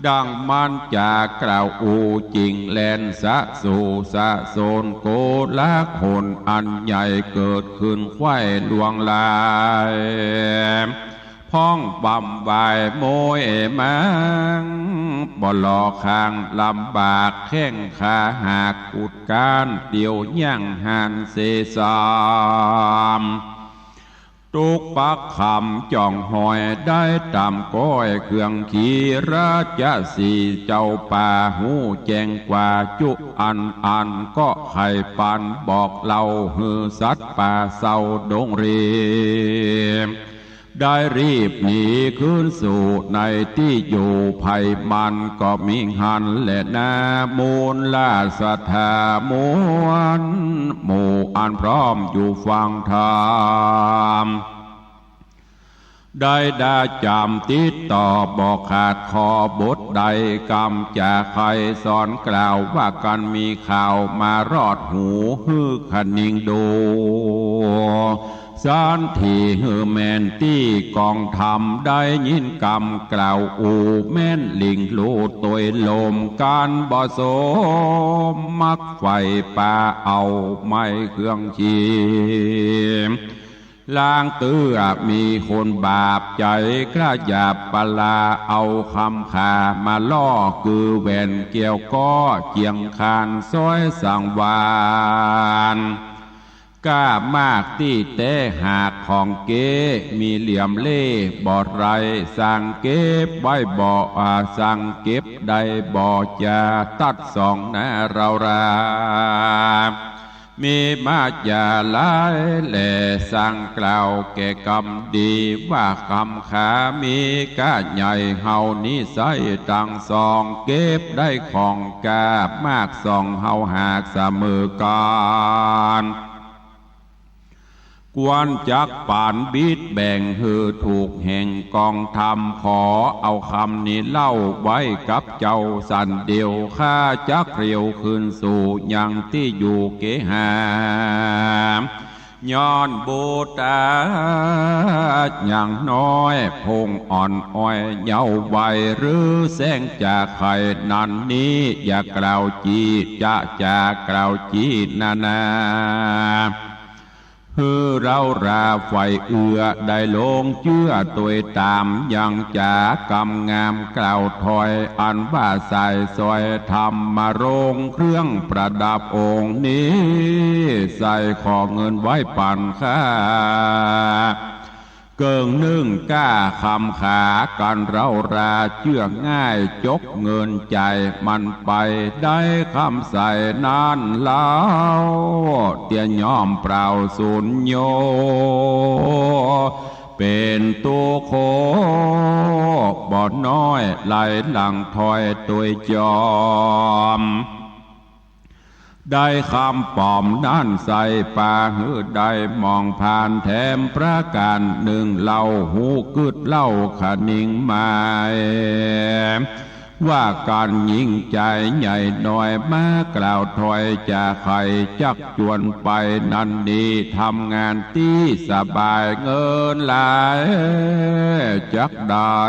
ดังมารจากล่าวอู้ จิ่งแล่นสะสู่สะโสน โกลาหลอันใหญ่เกิดขึ้น ใค่ลวงลาย พ้องบำวายโมยมัง บ่หล่อคางลำบาก แข้งขาหักกุดก้าน เตียวย่างหันเสสาม ตุ๊กปักคำจ่องหอย ได้ต๋ามก้อยเครื่องขี่ ราชสีห์เจ้าป่า ฮู้แจ้งกว่าจุอันอัน ก็ไขปันบอกเล่า หื้อสัตว์ป่าเศร้าดงเร ได้รีบหนีคืนสู่ในตี้อยู่ ไผมันก็มีหั้นแลนา มูลราชธามวลหมู่อันพร้อมอยู่ฟังธรรม ได้ดาจ๋ำติดต่อบ่ขาดข้อบทใด กำจ๋าใค่สอนกล่าวว่ากั๋น มีข่าวมารอดหู หื้อคะนิงดู สันทีหื้อแม่นตี้กองธรรม ได้ยินกำกล่าวอู้ แม่นหลิงลู่ตวยลม กั๋นบ่สมมักใฝ่ปาเอาไม้เครื่องขี ลางเตื้อมีคนบาปใจ๋ กล้าหยาบปลา เอาคำขามาล่อ คือแหวนแก้วก็เจียงคาน ซ้อยสังวาล ก้ามากตี้แต๊หากของเก๊ มีเหลี่ยมเล่บ่ไร สั่งเก็บไว้บ่ อ่า สั่งเก็บได้บ่จา ตัดสองนาเรารา มีมาจาหลายแล สั่งกล่าวแก่กำดี ว่ากำขามีก้าใหญ่ เฮานี้ใส้ตังสอง เก็บได้ของก้ามากสอง เฮาหากเสมอกั๋น ควรจักปันบิดแบ่งหื้อถูกแห่งกองธรรม ขอเอาคำนี้เล่าไว้กับเจ้าสันเดียว ข้าจักเรียวคืนสู่ยังตี้อยู่เกหา ย้อนบุตรายังน้อย พงอ่อนอ้อยเยาว์วัย หรือแสงจากไข่นั้นนี้ อย่ากล่าวจี้จะ จะกล่าวจี้นานา หื้อเราราใฝ่เอื้อ ได้ลงเจื้อตวยต๋าม ยังจ๋ากำงามกล่าวถ้อย อันว่าสายสร้อยธรรมรงค์ เครื่องประดับองค์นี้ ใส่ขอเงินไว้ปั๋นข้า เกิ่งนึ่งก้าคำขา กั๋นเราราเจื้อง่าย จกเงินจ่ายมันไป ได้คำใส่นั้นเล่า เตียย่อมเปล่าสูญโย เป๋นตุ๊กข์โขบ่น้อย ไหลหลั่งถ้อยตวยจอม ได้คำป๋อมนั้นใส่ปาหื้อได้มองผ่านแถมประก๋านนึ่ง เล่าฮู้กึ๊ดเล่าคะนิงหมาย ว่ากั๋นยิ่งใจ๋ใหญ่น้อย มากล่าวถ้อยจะใค่จักจวนไป นั้นนี้ทำงานตี้สบาย เงินหลายจักได้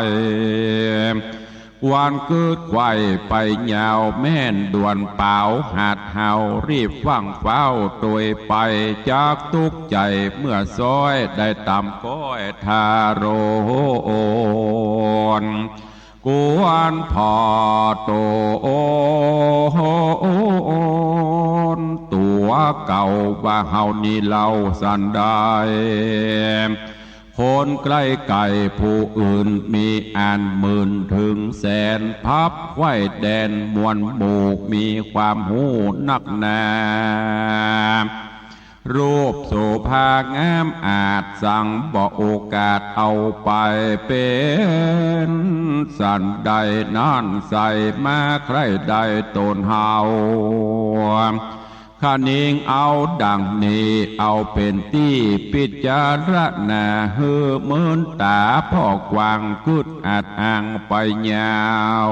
ควรกึ๊ดไขว่ไปยาว แม่นด่วนเป๋าหัดเฮา รีบฟั่งฟ้าวตวยไป จักตุ๊กข์ใจ๋เมื่อซ้อย ได้ต๋ามก้อยทารน ควรผ่อตนตั๋วเก่า ว่าเฮานี้เล่าสันใด คนใกล้ไก๋ผู้อื่นมีอันหมื่นเถิงแสน พับไขว้แดนมวลหมู่มีความฮู้นักหนา รูปโสภางามอาจสังบ่โอกาสเอาไป เป๋นสันใดนั้นใส่มาใคร่ได้ต๋นเฮา คะนิงเอาดังนี้ เอาเป๋นตี้พิจารณา หื้อเมินต๋าผ่อกว้าง กึ๊ดอัดอ้างไปยาว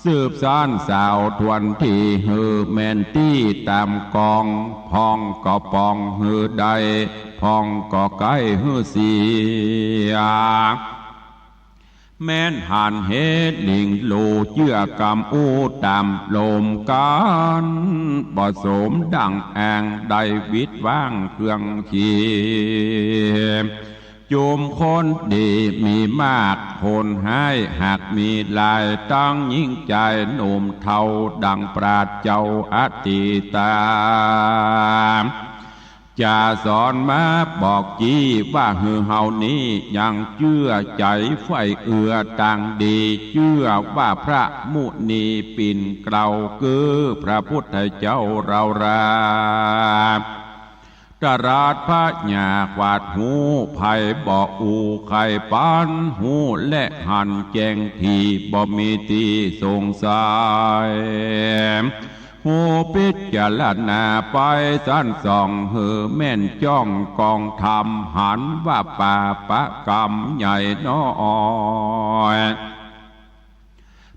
สืบสานสาวทวนตี้ หื้อแม่นตี้ต๋ามกอง พ่องก็ป่องหื้อได้ พ่องก็ใก้หื้อเสีย แม้นหันเหตุหลิงหลู่ เจื้อกำอู้ต๋ามลมกั๋น บ่สมดั่งอ้าง ได้วิดว้างเครื่องขี จุมคนดีมีมาก คนฮ้ายหากมีหลาย ตังญิงจายหนุ่มเฒ่า ดั่งปราชญ์เจ้าอตีตา จะสอนมาบอกจี้ ว่าหื้อเฮานี้ยังเจื้อใจ๋ใฝ่เอื้อตางดี เจื้อว่าพระมุนีปิ่นเกล้า คือพระพุทธเจ้าเฮารา ตรัสพญาขวาดฮู้ ใผบ่อู้ใค่ปันฮู้ และหันแจ้งถี่ บ่มีตี้สงสัย ฮู้พิจารณาไปสันส่อง หื้อแม่นจ้องกองธรรม หันว่าปาปะกรรมใหญ่น้อย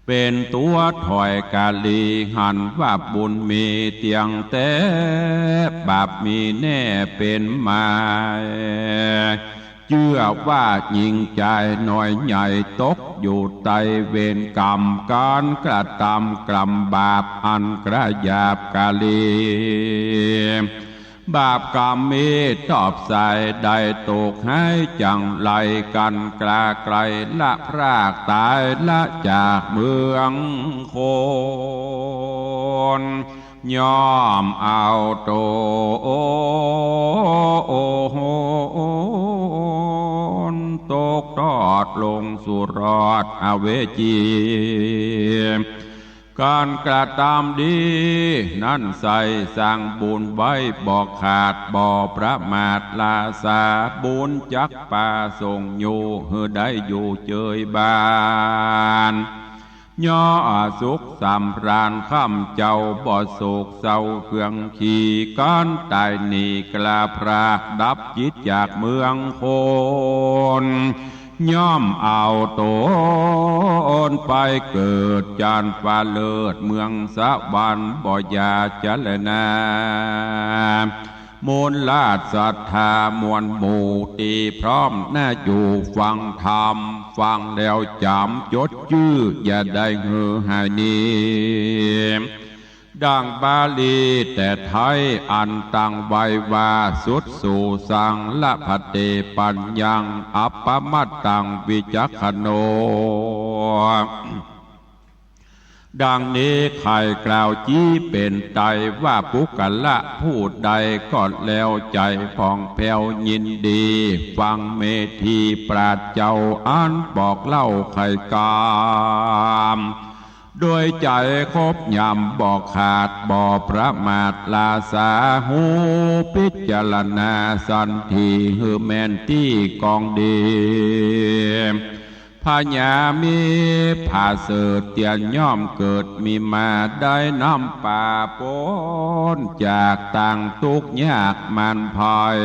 เป๋นตั๋วถ้อยกาลี หันว่าบุญมีเตี้ยงแต๊ บาปมีแน่เป๋นหมาย เจื้อว่าญิงจายน้อยใหญ่ ตกอยู่ใต้เวรกรรม ก๋านกระตำกรรมบาป อันกระหยาบกาลี บาปกรรมมีตอบใส่ ได้ตกฮ้ายจั่งไร กั๋นกล้าใกล้ละพรากต๋าย ละจากเมืองคน ย่อมเอาต๋นตกทอดลงสู่รอดอเวจี ก๋านกระตำดีนั้นใส่ สร้างบุญไว้บ่ขาด บ่ประมาทลาสา บุญจักปาส่งอยู่ หื้อได้อยู่เจยบ้าน ย่อสุขสำราญค่ำเจ้า บ่โศกเศร้าเครื่องขี ก๋านต๋ายหนีกล้าพราก ดับจิตจากเมืองคน ย่อมเอาต๋นไปเกิดจั้นฟ้าเลิศเมืองสวรรค์ บ่อย่าเจรนา มวลราชศรัทธามวลหมู่ตี้พร้อมหน้าอยู่ฟังธรรม ฟังแล้วจ๋ำจดจื้อ อย่าได้หื้อหายหนี ดั่งบาลีแต่ไทยอันตั้งไว้ว่า สุตสูสัง ละภันเต ปัญญัง อัปปมัตตัง วิจักขโณ ดังนี้ใค่กล่าวจี้เป๋นไตรว่า ปุคคละผู้ใดก็แล้วใจ๋ผ่องแผ้วยินดี ฟังเมธีปราชญ์เจ้าอันบอกเล่าใค่กำ โดยใจ๋ครบยำบ่ขาดบ่ประมาทลาสา ฮู้พิจารณาสันที หื้อแม่นตี้กองดี พญามีผาเสริฐเตียนย่อมเกิดมีมา ได้นำปาปนจากตางตุ๊กข์ยากหมั้นภัย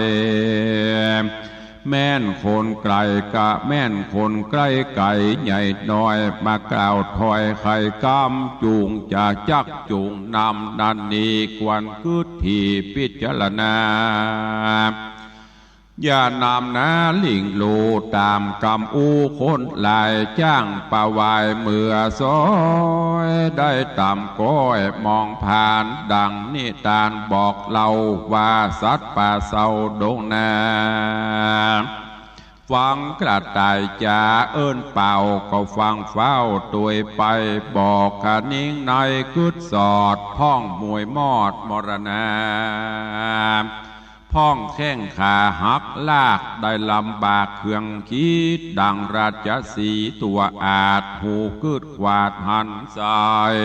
แม่นคนไก๋กะแม่นคนใก้ไก๋ใหญ่น้อย มากล่าวถ้อยใค่กำ จุ่งจะจักจุ่งนำนั้นนี้ ควรกึ๊ดถี่พิจารณา อย่านำนาหลิงหลู่ต๋ามกำอู้คนหลาย จ้างปะวายเมือซอย ได้ต๋ามก้อยมองผ่าน ดั่งนิตานบอกเล่าว่า สัตว์ป่าเศร้าดงนา ฟังกระต่ายจ๋าเอิ้นเป่า ก็ฟังฟ้าวตวยไป บอกคะนิงในกึ๊ดสอด พ่องมวยมอดมรณา พ่องแข้งขาหักลากได้ลำบากเคืองขีด ดังราชสีห์ตั๋วอาชญ์ หูกึดขวาดหันซ้าย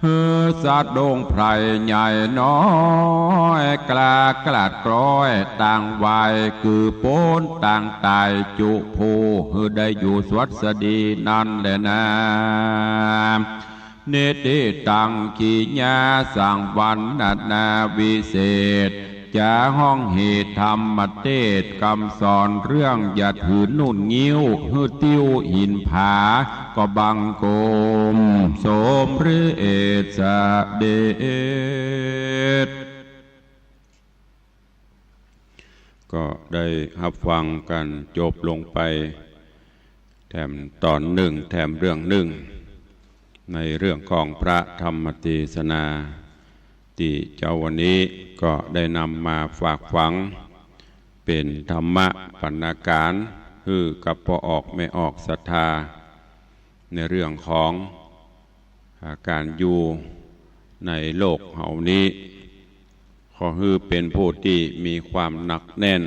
หื้อสะดุ้งไพร่ใหญ่น้อย กล้ากลาดกล้อยต่างวาย กือป๊นต่างต๋าย จุผู้หื้อได้อยู่สวัสดีนั้นแลนา นิติตัง กิริยาสังวรรณนาวิเศษ จะฮ้องเหตุธรรมเตสน์ กำสอนเรื่องอย่าถือนุ่นงิ้ว หื้อติ้วหินผา ก็บังคมสมพระเดช ก็ได้ฮับฟังกั๋นจบลงไป แถมต๋อนนึ่ง แถมเรื่องนึ่ง ในเรื่องของพระธรรมเตสนา ตี้เจ๊าวันนี้ก็ได้นำมาฝากฝัง เป๋นธรรมะบรรณาการ หื้อกับป้อออกแม่ออกศรัทธา ในเรื่องของ อา ก๋านอยู่ในโลกเฮานี้ ขอหื้อเป๋นผู้ตี้มีความหนักแน่น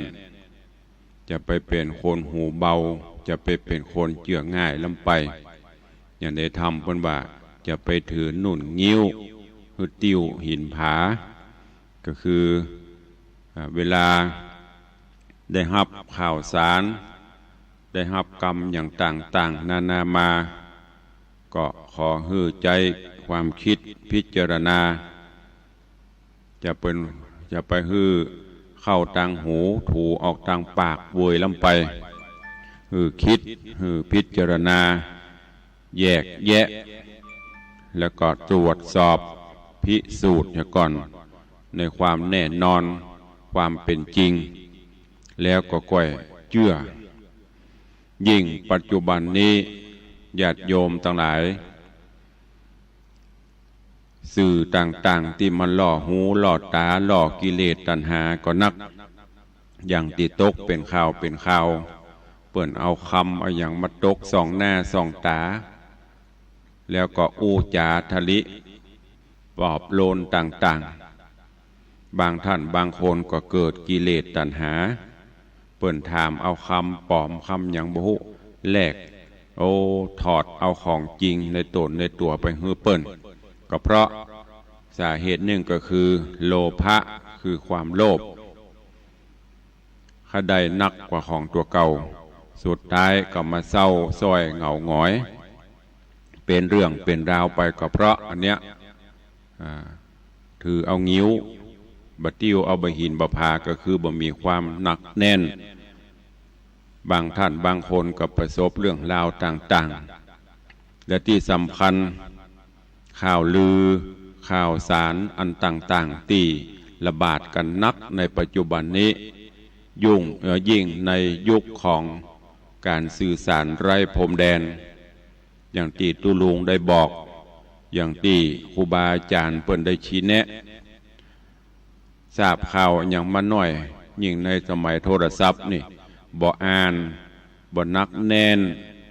จะไปเป๋นคนหูเบา จะไปเป๋นคนเจื้อง่ายล้ำไป อย่างในธรรมเปิ้นว่า จะไปถือนุ่นงิ้ว หื้อติ้วหินผา ก็คือ อ่า เวลาได้ฮับข่าวสาร ได้ฮับกำอย่างต่างๆ นานามา ก็ขอหื้อใจ๊ความกึ๊ดพิจารณา จะเป๋น จะไปหื้อเข้าตางหู ถูออกตางปากเวยล้ำไป หื้อกึ๊ด หื้อพิจารณา แยกแยะ แล้วก็ตรวจสอบพิสูจน์เหียก่อน ในความแน่นอน ความเป๋นจริง แล้วก็ก้อยเจื้อ ยิ่งปัจจุบันนี้ ญาติโยมตังหลาย สื่อต่างๆ ตี้มันล่อหูล่อต๋า ล่อกิเลสตัณหาก็นัก อย่างตี้ตกเป๋นข่าวเป๋นข่าว เปิ้นเอากำเอาหยังมาตกส่องหน้าส่องต๋า แล้วก็อู้จ๋าทะลิปลอบโลนต่างๆ บางท่านบางคนก็เกิดกิเลสตัณหา เปิ้นถามเอากำป๋อมกำหยังบ่ฮู้ แลก โอ้ ถอดเอาของจริงในต๋นในตั๋วไปหื้อเปิ้น ก็เพราะสาเหตุนึ่งก็คือโลภะ คือความโลภ ใค่ได้นักกว่าของตั๋วเก่า สุดท้ายก็มาเศร้าส้อยเหงาหงอย เป๋นเรื่องเป๋นราวไป ก็เพราะอันเนี้ย อ่า ถือเอางิ้ว บ่ติ้วเอาบ่หินบ่ผา ก็คือบ่มีความหนักแน่น บางท่านบางคนก็ประสบเรื่องราวต่างๆ และตี้สำคัญ ข่าวลือ ข่าวสารอันต่างๆ ตี้ระบาดกั๋นนักในปัจจุบันนี้ ยุ่ง เอ่อ ยิ่งในยุคของก๋านสื่อสารไร้พรมแดน อย่างตี้ตุ๊ลุงได้บอก อย่างตี้ครูบาอาจ๋ารย์เปิ้นได้ชี้แนะ ทราบข่าวหยังมาหน้อย ยิ่งในสมัยโทรศัพท์นี่ บ่อ่าน บ่หนักแน่น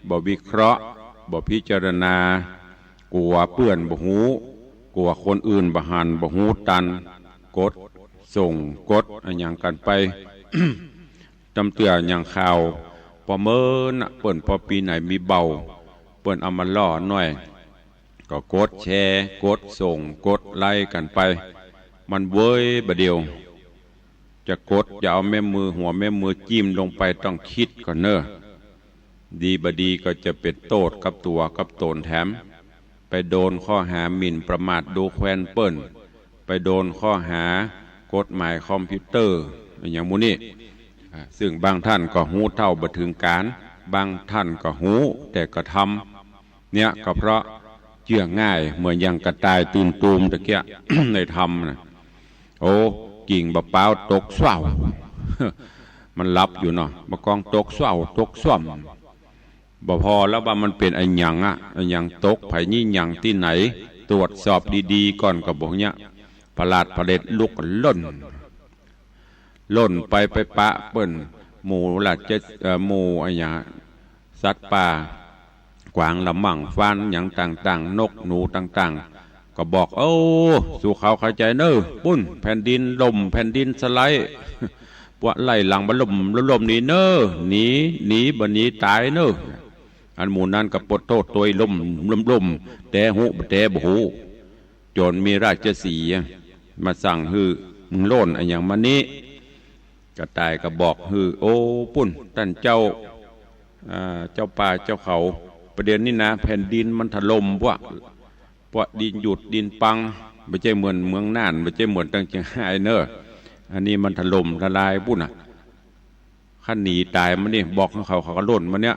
บ่วิเคราะห์ บ่พิจารณา กั๋วเปื้อนบ่ฮู้ กั๋วคนอื่นบ่หันบ่ฮู้ตัน กดส่ง กดอะหยังกั๋นไป ตำเตื้ออย่างข่าวปอเมินน่ะ เปิ้นปอปี๋ไหนมีเบา เปิ้นเอามาล่อหน้อย ก็กดแชร์ กดส่ง กดไลก์กั๋นไป มันเวยบ่าเดี่ยว จะกด จะเอาแม่มือ หัวแม่มือจิ้มลงไปต้องกึ๊ดก่อนเน่อ ดีบ่ดีก็จะเป๋นโต้ษกับตั๋วกับต๋นแถม ไปโดนข้อหาหมิ่นประมาทดูแควนเปิ้น ไปโดนข้อหากฎหมายคอมพิวเตอร์ อะหยังหมู่นี้ อ่า ซึ่งบางท่านก็ฮู้เต้าบ่เถิงก๋าน บางท่านก็ฮู้แต่กระทำ เนี่ยก็เพราะเจื้อง่าย เหมือนอย่างกระต่ายตื่นตูมตะเกียะ ในธรรมน่ะ โอ้ กิ่งบ่าป๊าวตกส้วว มันหลับอยู่เนาะ บ่ากองตกส้วว ตกส้วม บ่ปอแล้วว่ามันเป๋นอะหยังอะ อะหยังตก ใผยี่หยังตี้ไหน ตรวจสอบดีๆ ก่อนก็บ่เนี่ย ผลาดผลิตลุกล่น ล่นไปไปปะเปิ้น หมู่ราช เอ่อ หมู่อะหยัง สัตว์ป่า กวางละมั่ง ฟานหยังต่างๆ นกหนูต่าง ก็บอก โอ้ สู้เขาเข้าใจ๋เน่อ ปุ้น แผ่นดินล่ม แผ่นดินสไลด์ ปวกไล่หลังบ่ล่ม ล่มหนีเน่อ หนี หนี บ่หนีต๋ายเน่อ อันหมู่นั้นก็ปวดโธ่ตวยล่ม ล่ม ล่ม แตฮู้บ่แตบ่ฮู้ จ๋นมีราชสีห์มาสั่งหื้อ มึงโล่นอะหยังมานี้ กระต่ายก็บอกหื้อ โอ้ ปุ้น ต้านเจ้า อ่า เจ้าป่าเจ้าเขา ประเดี๋ยวนี้นะ แผ่นดินมันถล่ม ปวก ปวกดินหยุดดินปัง บ่ใจ้เหมือนเมืองน่าน บ่ใจ้เหมือนตังเจียงฮายเน่อ อันนี้มันถล่มทลายปุ้นน่ะ ข้าหนีต๋ายมานี่ บอกหื้อเขา เขาก็ล่นมาเนี่ย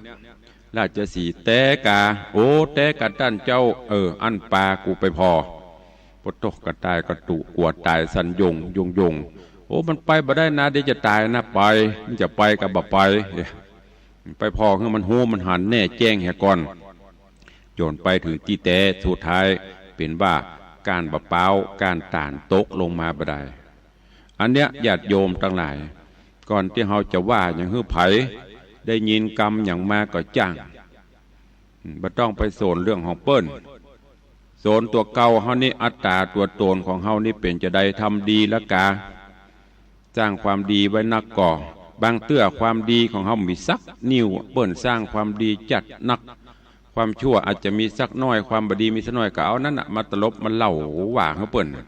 ราชสีห์ แต๊กา โอ้ แต๊กาต้านเจ้า เออ อั้นปากูไปผ่อ ปวดโธ่ กระต่ายก็ตุ๊กั๋วต๋ายสั่นโยง โยง โยง โอ้ มันไปบ่ได้นะ เดี๋ยวจะต๋ายนะ ไป มันจะไปก็บ่ไป ไปผ่อหื้อมันฮู้มันหันแน่แจ้งเหียก่อน จ๋นไปเถิงตี้แต๊ สุดท้ายเป๋นว่าก้านบ่าป๊าว ก้านต๋าลตกลงมาบ่ดาย อันเนี้ยญาติโยมตังหลาย ก่อนตี้เฮาจะว่าหยังหื้อใผ ได้ยินกำหยังมาก็จ้าง อืม บ่ต้องไปสนเรื่องของเปิ้น สนตั๋วเก่าเฮานี่ อัตต๋าตั๋วต๋นของเฮานี่เป๋นจาใด ทำดีละกา สร้างความดีไว้นักก่อ บางเตื้อความดีของเฮามีสักนิ้ว เปิ้นสร้างความดีจัดนัก ความชั่วอาจจะมีสักน้อย ความบ่ดีมีสักน้อย ก็เอานั้นน่ะมาตลบมาเล่าว่าหื้อเปิ้นน่ะ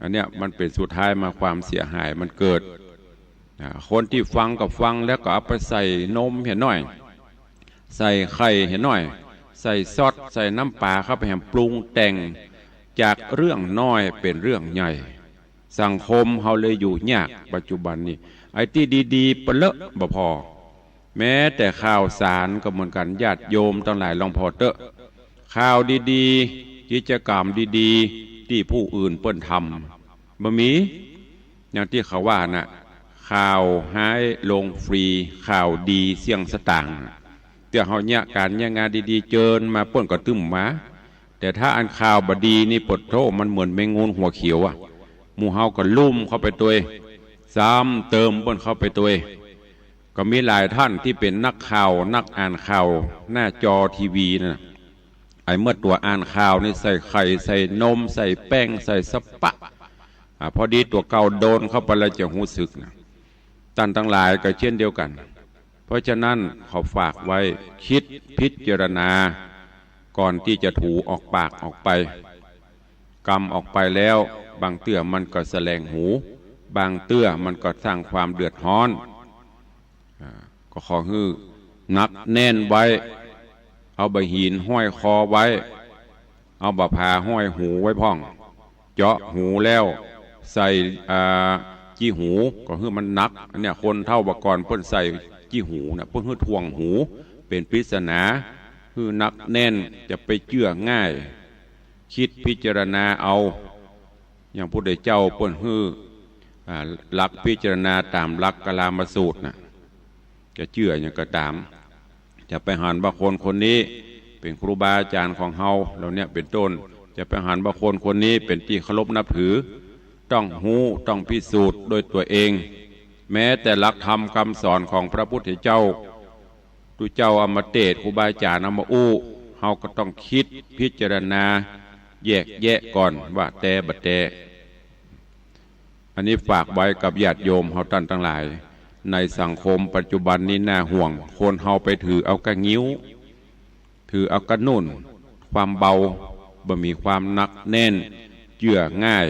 อันเนี้ยมันเป๋นสุดท้ายมาความเสียหายมันเกิด อ่า คนตี้ฟังก็ฟังแล้วก็เอาไปใส่นมเหียหน้อย ใส่ไข่เหียหน้อย ใส่ซอส ใส่น้ำป๋าเข้าไปแหมปรุงแต่ง จากเรื่องน้อยเป๋นเรื่องใหญ่ สังคมเฮาเลยอยู่ยากปัจจุบันนี้ ไอ้ตี้ดีๆ ปะเลอะบ่ผ่อ แม้แต่ข่าวสารก็เหมือนกั๋น ญาติโยมตังหลายลองผ่อเต๊อะ ข่าวดีๆ กิจกรรมดีๆ ตี้ผู้อื่นเปิ้นทำ บ่มี อย่างตี้เขาว่าน่ะ ข่าวฮ้ายลงฟรี ข่าวดีเสี้ยงสตางค์ เตื้อเฮาเยียะก๋านเยียะงานดีๆ เจิญมาเปิ้นก็ตึ้มมา แต่ถ้าอันข่าวบ่ดีนี่ปวดโธ่ มันเหมือนแมงงูหัวเขียวอะ หมู่เฮาก็ลุ่มเข้าไปตวย ซ้ำเติมเปิ้นเข้าไปตวย ก็มีหลายท่านตี้เป๋นนักข่าว นักอ่านข่าว หน้าจอทีวีน่ะ ไอ้เมื่อตั๋วอ่านข่าวนี่ใส่ไข่ ใส่นม ใส่แป้ง ใส่สะปะ อ่า พอดีตั๋วเก่าโดนเข้าไปแล้วจะฮู้สึกน่ะ ต้านตังหลายก็เช่นเดียวกั๋น เพราะฉะนั้นขอฝากไว้ กึ๊ดพิจารณา ก่อนตี้จะถูออกปากออกไป กำออกไปแล้ว บางเตื้อมันก็แสลงหู บางเตื้อมันก็สร้างความเดือดฮ้อน อ่า ก็ขอหื้อหนักแน่นไว้ เอาบ่าหินห้อยคอไว้ เอาบ่าผาห้อยหูไว้พ่อง เจาะหูแล้วใส่ อ่า จี้หู ก็หื้อมันหนัก อันเนี้ยคนเฒ่าบ่าก่อนเปิ้นใส่จี้หูน่ะ เปิ้นหื้อถ่วงหู เป๋นปริศนา หื้อหนักแน่น จะไปเจื้อง่าย กึ๊ดพิจารณาเอา อย่างพระพุทธเจ้าเปิ้นหื้อ อ่า หลักพิจารณาต๋ามหลักกาลามสูตรน่ะ จะเจื้อหยังก็ต๋าม จะไปหันว่าคนคนนี้เป๋นครูบาอาจ๋ารย์ของเฮา เหล่าเนี้ยเป๋นต้น จะไปหันว่าคนคนนี้เป๋นตี้เคารพนับถือ ต้องฮู้ ต้องพิสูจน์ด้วยตั๋วเอง แม้แต่หลักธรรมกำสอนของพระพุทธเจ้า ตุ๊เจ้าเอามาเตศน์ ครูบาอาจ๋ารย์เอามาอู้ เฮาก็ต้องกึ๊ดพิจารณา แยกแยะก่อนว่าแต๊บ่แต๊ อันนี้ฝากไว้กับญาติโยมเฮาต้านตังหลาย ในสังคมปัจจุบันนี้น่าห่วง คนเฮาไปถือเอาก้างิ้ว ถือเอาก้านุ่น ความเบา บ่มีความหนักแน่น เจื้อง่าย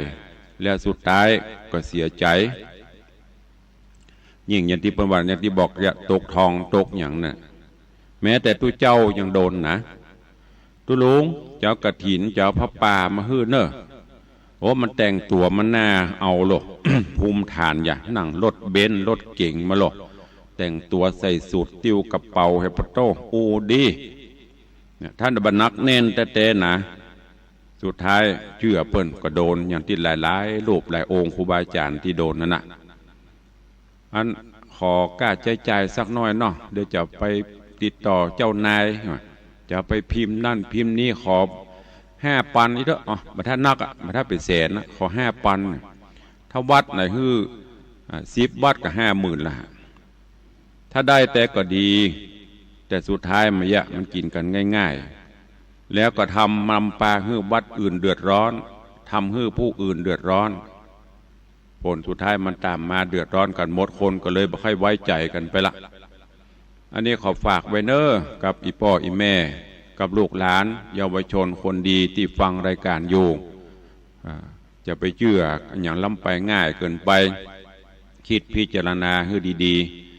แล้วสุดท้ายก็เสียใจ๋ ยิ่งอย่างตี้เปิ้นว่า อย่างตี้บอก จะตกทองตกหยังน่ะ แม้แต่ตุ๊เจ้ายังโดนนะ ตุ๊ลุง จะเอากฐิน จะเอาผ้าป่ามาหื้อเน่อ โอ้ มันแต่งตั๋วมันน่าเอาโลด ภูมิฐานอย่า นั่งรถเบนซ์รถเก๋งมาโลด แต่งตั๋วใส่สูท ติ้วกระเป๋า เฮปโต้ อู้ดี เนี่ย ต้านบ่าหนักแน่นแต๊ๆ นะ สุดท้ายเจื้อเปิ้นก็โดน อย่างตี้หลายๆ รูปหลายองค์ครูบาอาจ๋ารย์ตี้โดนนั่นน่ะ อันขอก้าใจ๊จ่ายสักหน้อยเนาะ เดี๋ยวจะไปติดต่อเจ้านาย จะไปพิมพ์นั่นพิมพ์นี้ ขอห้าปันอีกเต๊อะ อ๋อ บ่ถ้านักอะ บ่ถ้าเป๋นแสนนะ ขอห้าปัน ถ้าวัดไหนหื้อ อ่า สิบวัดก็ห้าหมื่นละ ถ้าได้แต่ก็ดี แต่สุดท้ายมายะ มันกิ๋นกั๋นง่าย แล้วก็ทำนำปาหื้อวัดอื่นเดือดร้อน ทำหื้อผู้อื่นเดือดร้อน ผลสุดท้ายมันต๋ามมาเดือดร้อนกั๋นหมด คนก็เลยบ่ค่อยไว้ใจ๋กั๋นไปละ อันนี้ขอฝากไว้เน้อ กับอี่ป้ออี่แม่ กับลูกหลาน เยาวชนคนดีตี้ฟังรายก๋านอยู่ อ่า จะไปเจื้ออะหยังล้ำไปง่ายเกินไป กึ๊ดพิจารณาหื้อดี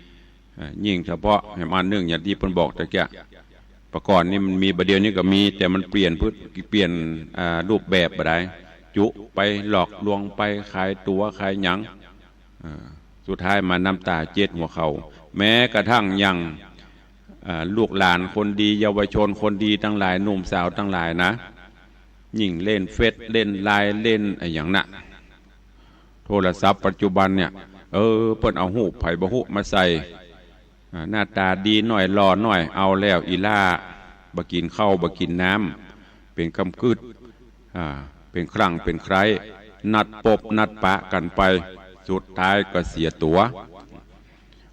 ๆ อ่า ยิ่งเฉพาะแหมอันนึ่งอย่างตี้เปิ้นบอกตะเกียะ ปะก่อนนี่มันมี บ่าเดี่ยวนี้ก็มี แต่มันเปลี่ยนพฤติ- เปลี่ยน อ่า รูปแบบบ่ได้ จุไปหลอกลวงไป ขายตั๋วขายหยัง อ่า สุดท้ายมาน้ำต๋าเจ็ดหัวเข่า แม้กระทั่งอย่าง อ่า ลูกหลานคนดี เยาวชนคนดีตังหลาย หนุ่มสาวตังหลายนะ ยิ่งเล่นเฟซ เล่นไลน์ เล่นอะหยังน่ะ โทรศัพท์ปัจจุบันเนี่ย เออ เปิ้นเอาฮูปใผบ่ฮู้มาใส่ อ่า หน้าต๋าดีหน้อย หล่อหน้อย เอาแล้วอี่หล้า บ่กิ๋นข้าว บ่กิ๋นน้ำ เป๋นกำกึ๊ด อ่า เป๋นครั้งเป๋นใคร้ นัดปบนัดปะกั๋นไป สุดท้ายก็เสียตั๋ว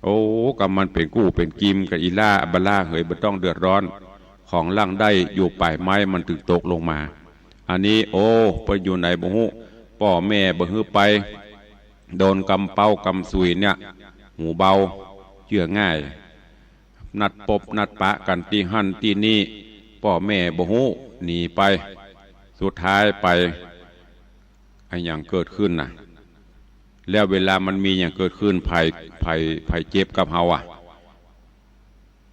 โอ้ ก็มันเป๋นกู้เป๋นกิมกับอี่หล้า บ่าหล้าเหย บ่ต้องเดือดร้อน ของหลังได้อยู่ป๋ายไม้มันตึงตกลงมา อันนี้ โอ้ เปิ้นอยู่ไหนบ่ฮู้ ป้อแม่บ่หื้อไป โดนกำเป๊ากำสุยเนี่ย หูเบา เจื้อง่าย นัดปบนัดปะกั๋นตี้หั้นตี้นี่ ป้อแม่บ่ฮู้ หนีไป สุดท้ายไป อะหยังเกิดขึ้นน่ะ แล้วเวลามันมีหยังเกิดขึ้น ใผ ใผ ใผเจ็บกับเฮาอะ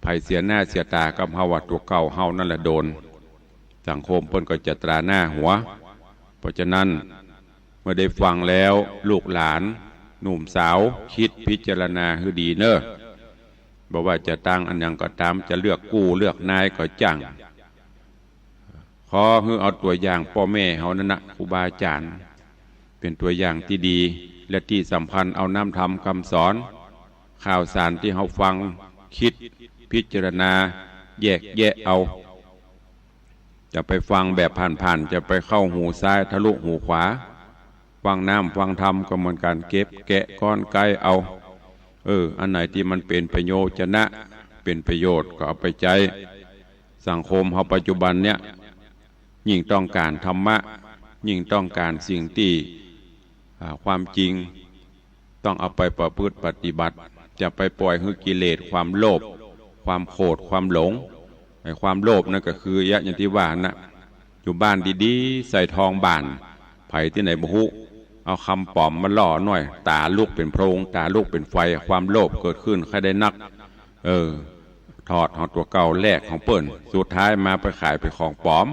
ใผเสียหน้าเสียต๋ากับเฮาอะ ตั๋วเก่าเฮานั่นแหละโดน สังคมเปิ้นก็จะตราหน้าหัว เพราะฉะนั้น เมื่อได้ฟังแล้ว ลูกหลาน หนุ่มสาว กึ๊ดพิจารณาหื้อดีเน้อ บ่ว่าจะตั้งอะหยังก็ต๋าม จะเลือกกู้เลือกนายก็จ้าง ขอหื้อเอาตั๋วอย่างป้อแม่เฮานั่นนะ ครูบาอาจ๋ารย์ เป๋นตั๋วอย่างตี้ดี และตี้สำคัญเอาน้ำธรรมกำสอน ข่าวสารตี้เฮาฟัง กึ๊ดพิจารณา แยกแยะเอา จะไปฟังแบบผ่านๆ จะไปเข้าหูซ้ายทะลุหูขวา ฟังน้ำฟังธรรมก็เหมือนกั๋น เก็บแกะก้อนไกเอา เออ อันไหนตี้มันเป๋นประโยชน์จะนะ เป๋นประโยชน์ก็เอาไปใจ๊ สังคมเฮาปัจจุบันเนี่ย ยิ่งต้องก๋านธรรมะ ยิ่งต้องก๋านสิ่งตี้ อ่า ความจริง ต้องเอาไปประพฤติปฏิบัติ จะไปปล่อยหื้อกิเลส ความโลภ ความโกรธ ความหลง ไอ้ความโลภนั่นก็คือ ยะ อย่างตี้ว่านะ อยู่บ้านดีๆ ใส่ทองบ้าน ใผตี้ไหนบ่ฮู้ เอากำป๋อมมาล่อหน่อย ต๋าลุกเป๋นโพลง ต๋าลุกเป๋นไฟ ความโลภเกิดขึ้นใค่ได้นัก เออ ถอดของตั๋วเก่าแลกของเปิ้น สุดท้ายมาไปขายเป๋นของป๋อม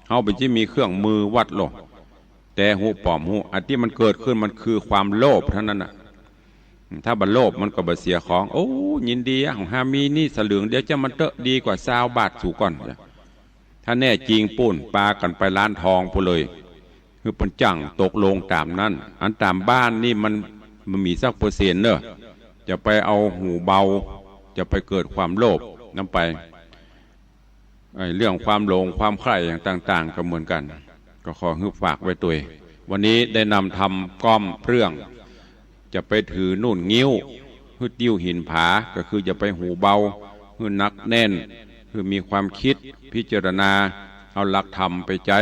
เฮาเป๋นตี้มีเครื่องมือวัดโลก แต่ฮู้ป๋อมฮู้ อันตี้มันเกิดขึ้นมันคือความโลภเต้านั้นน่ะ ถ้าบ่โลภมันก็บ่เสียของ โอ้ ยินดีอะ ของฮามีนี่สลึงเดียวจะมันเต๊อะ ดีกว่าซาวบาทสูก่อน ถ้าแน่จริงปู้น ปากั๋นไปร้านทองปู้นเลย หื้อเปิ้นจ้างตกลงต๋ามนั้น อันต๋ามบ้านนี่มัน มันมีสักเปอร์เซ็นต์เน้อ จะไปเอาหูเบา จะไปเกิดความโลภนำไป ไอ้เรื่องความหลงความใคร่อย่างต่างๆ ก็เหมือนกั๋น ก็ขอหื้อฝากไว้ตวย วันนี้ได้นำธรรมก้อมเรื่อง จะไปถือนุ่นงิ้ว หื้อติ้วหินผา ก็คือจะไปหูเบา หื้อหนักแน่น หื้อมีความกึ๊ดพิจารณา เอาหลักธรรมไปใจ๊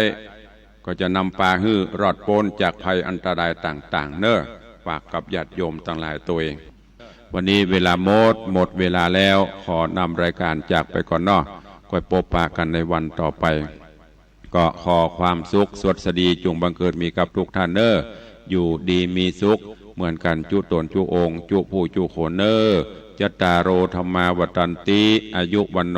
ก็จะนำปาหื้อรอดป๊นจากภัยอันตรายต่างๆ เน้อ ฝากกับญาติโยมตังหลายตวย วันนี้เวลาหมด หมดเวลาแล้ว ขอนำรายก๋านจากไปก่อนเนาะ ก้อยปบปะกั๋นในวันต่อไป ก็ขอความสุขสวัสดีจุ่งบังเกิดมีกับทุกท่านเน้อ อยู่ดีมีสุขเหมือนกั๋นจุ๊ต๋นจุ๊องค์ จุ๊ผู้จุ๊คนเน้อ จัตตาโร ธัมมา วัฑฒันติ อายุ วัณ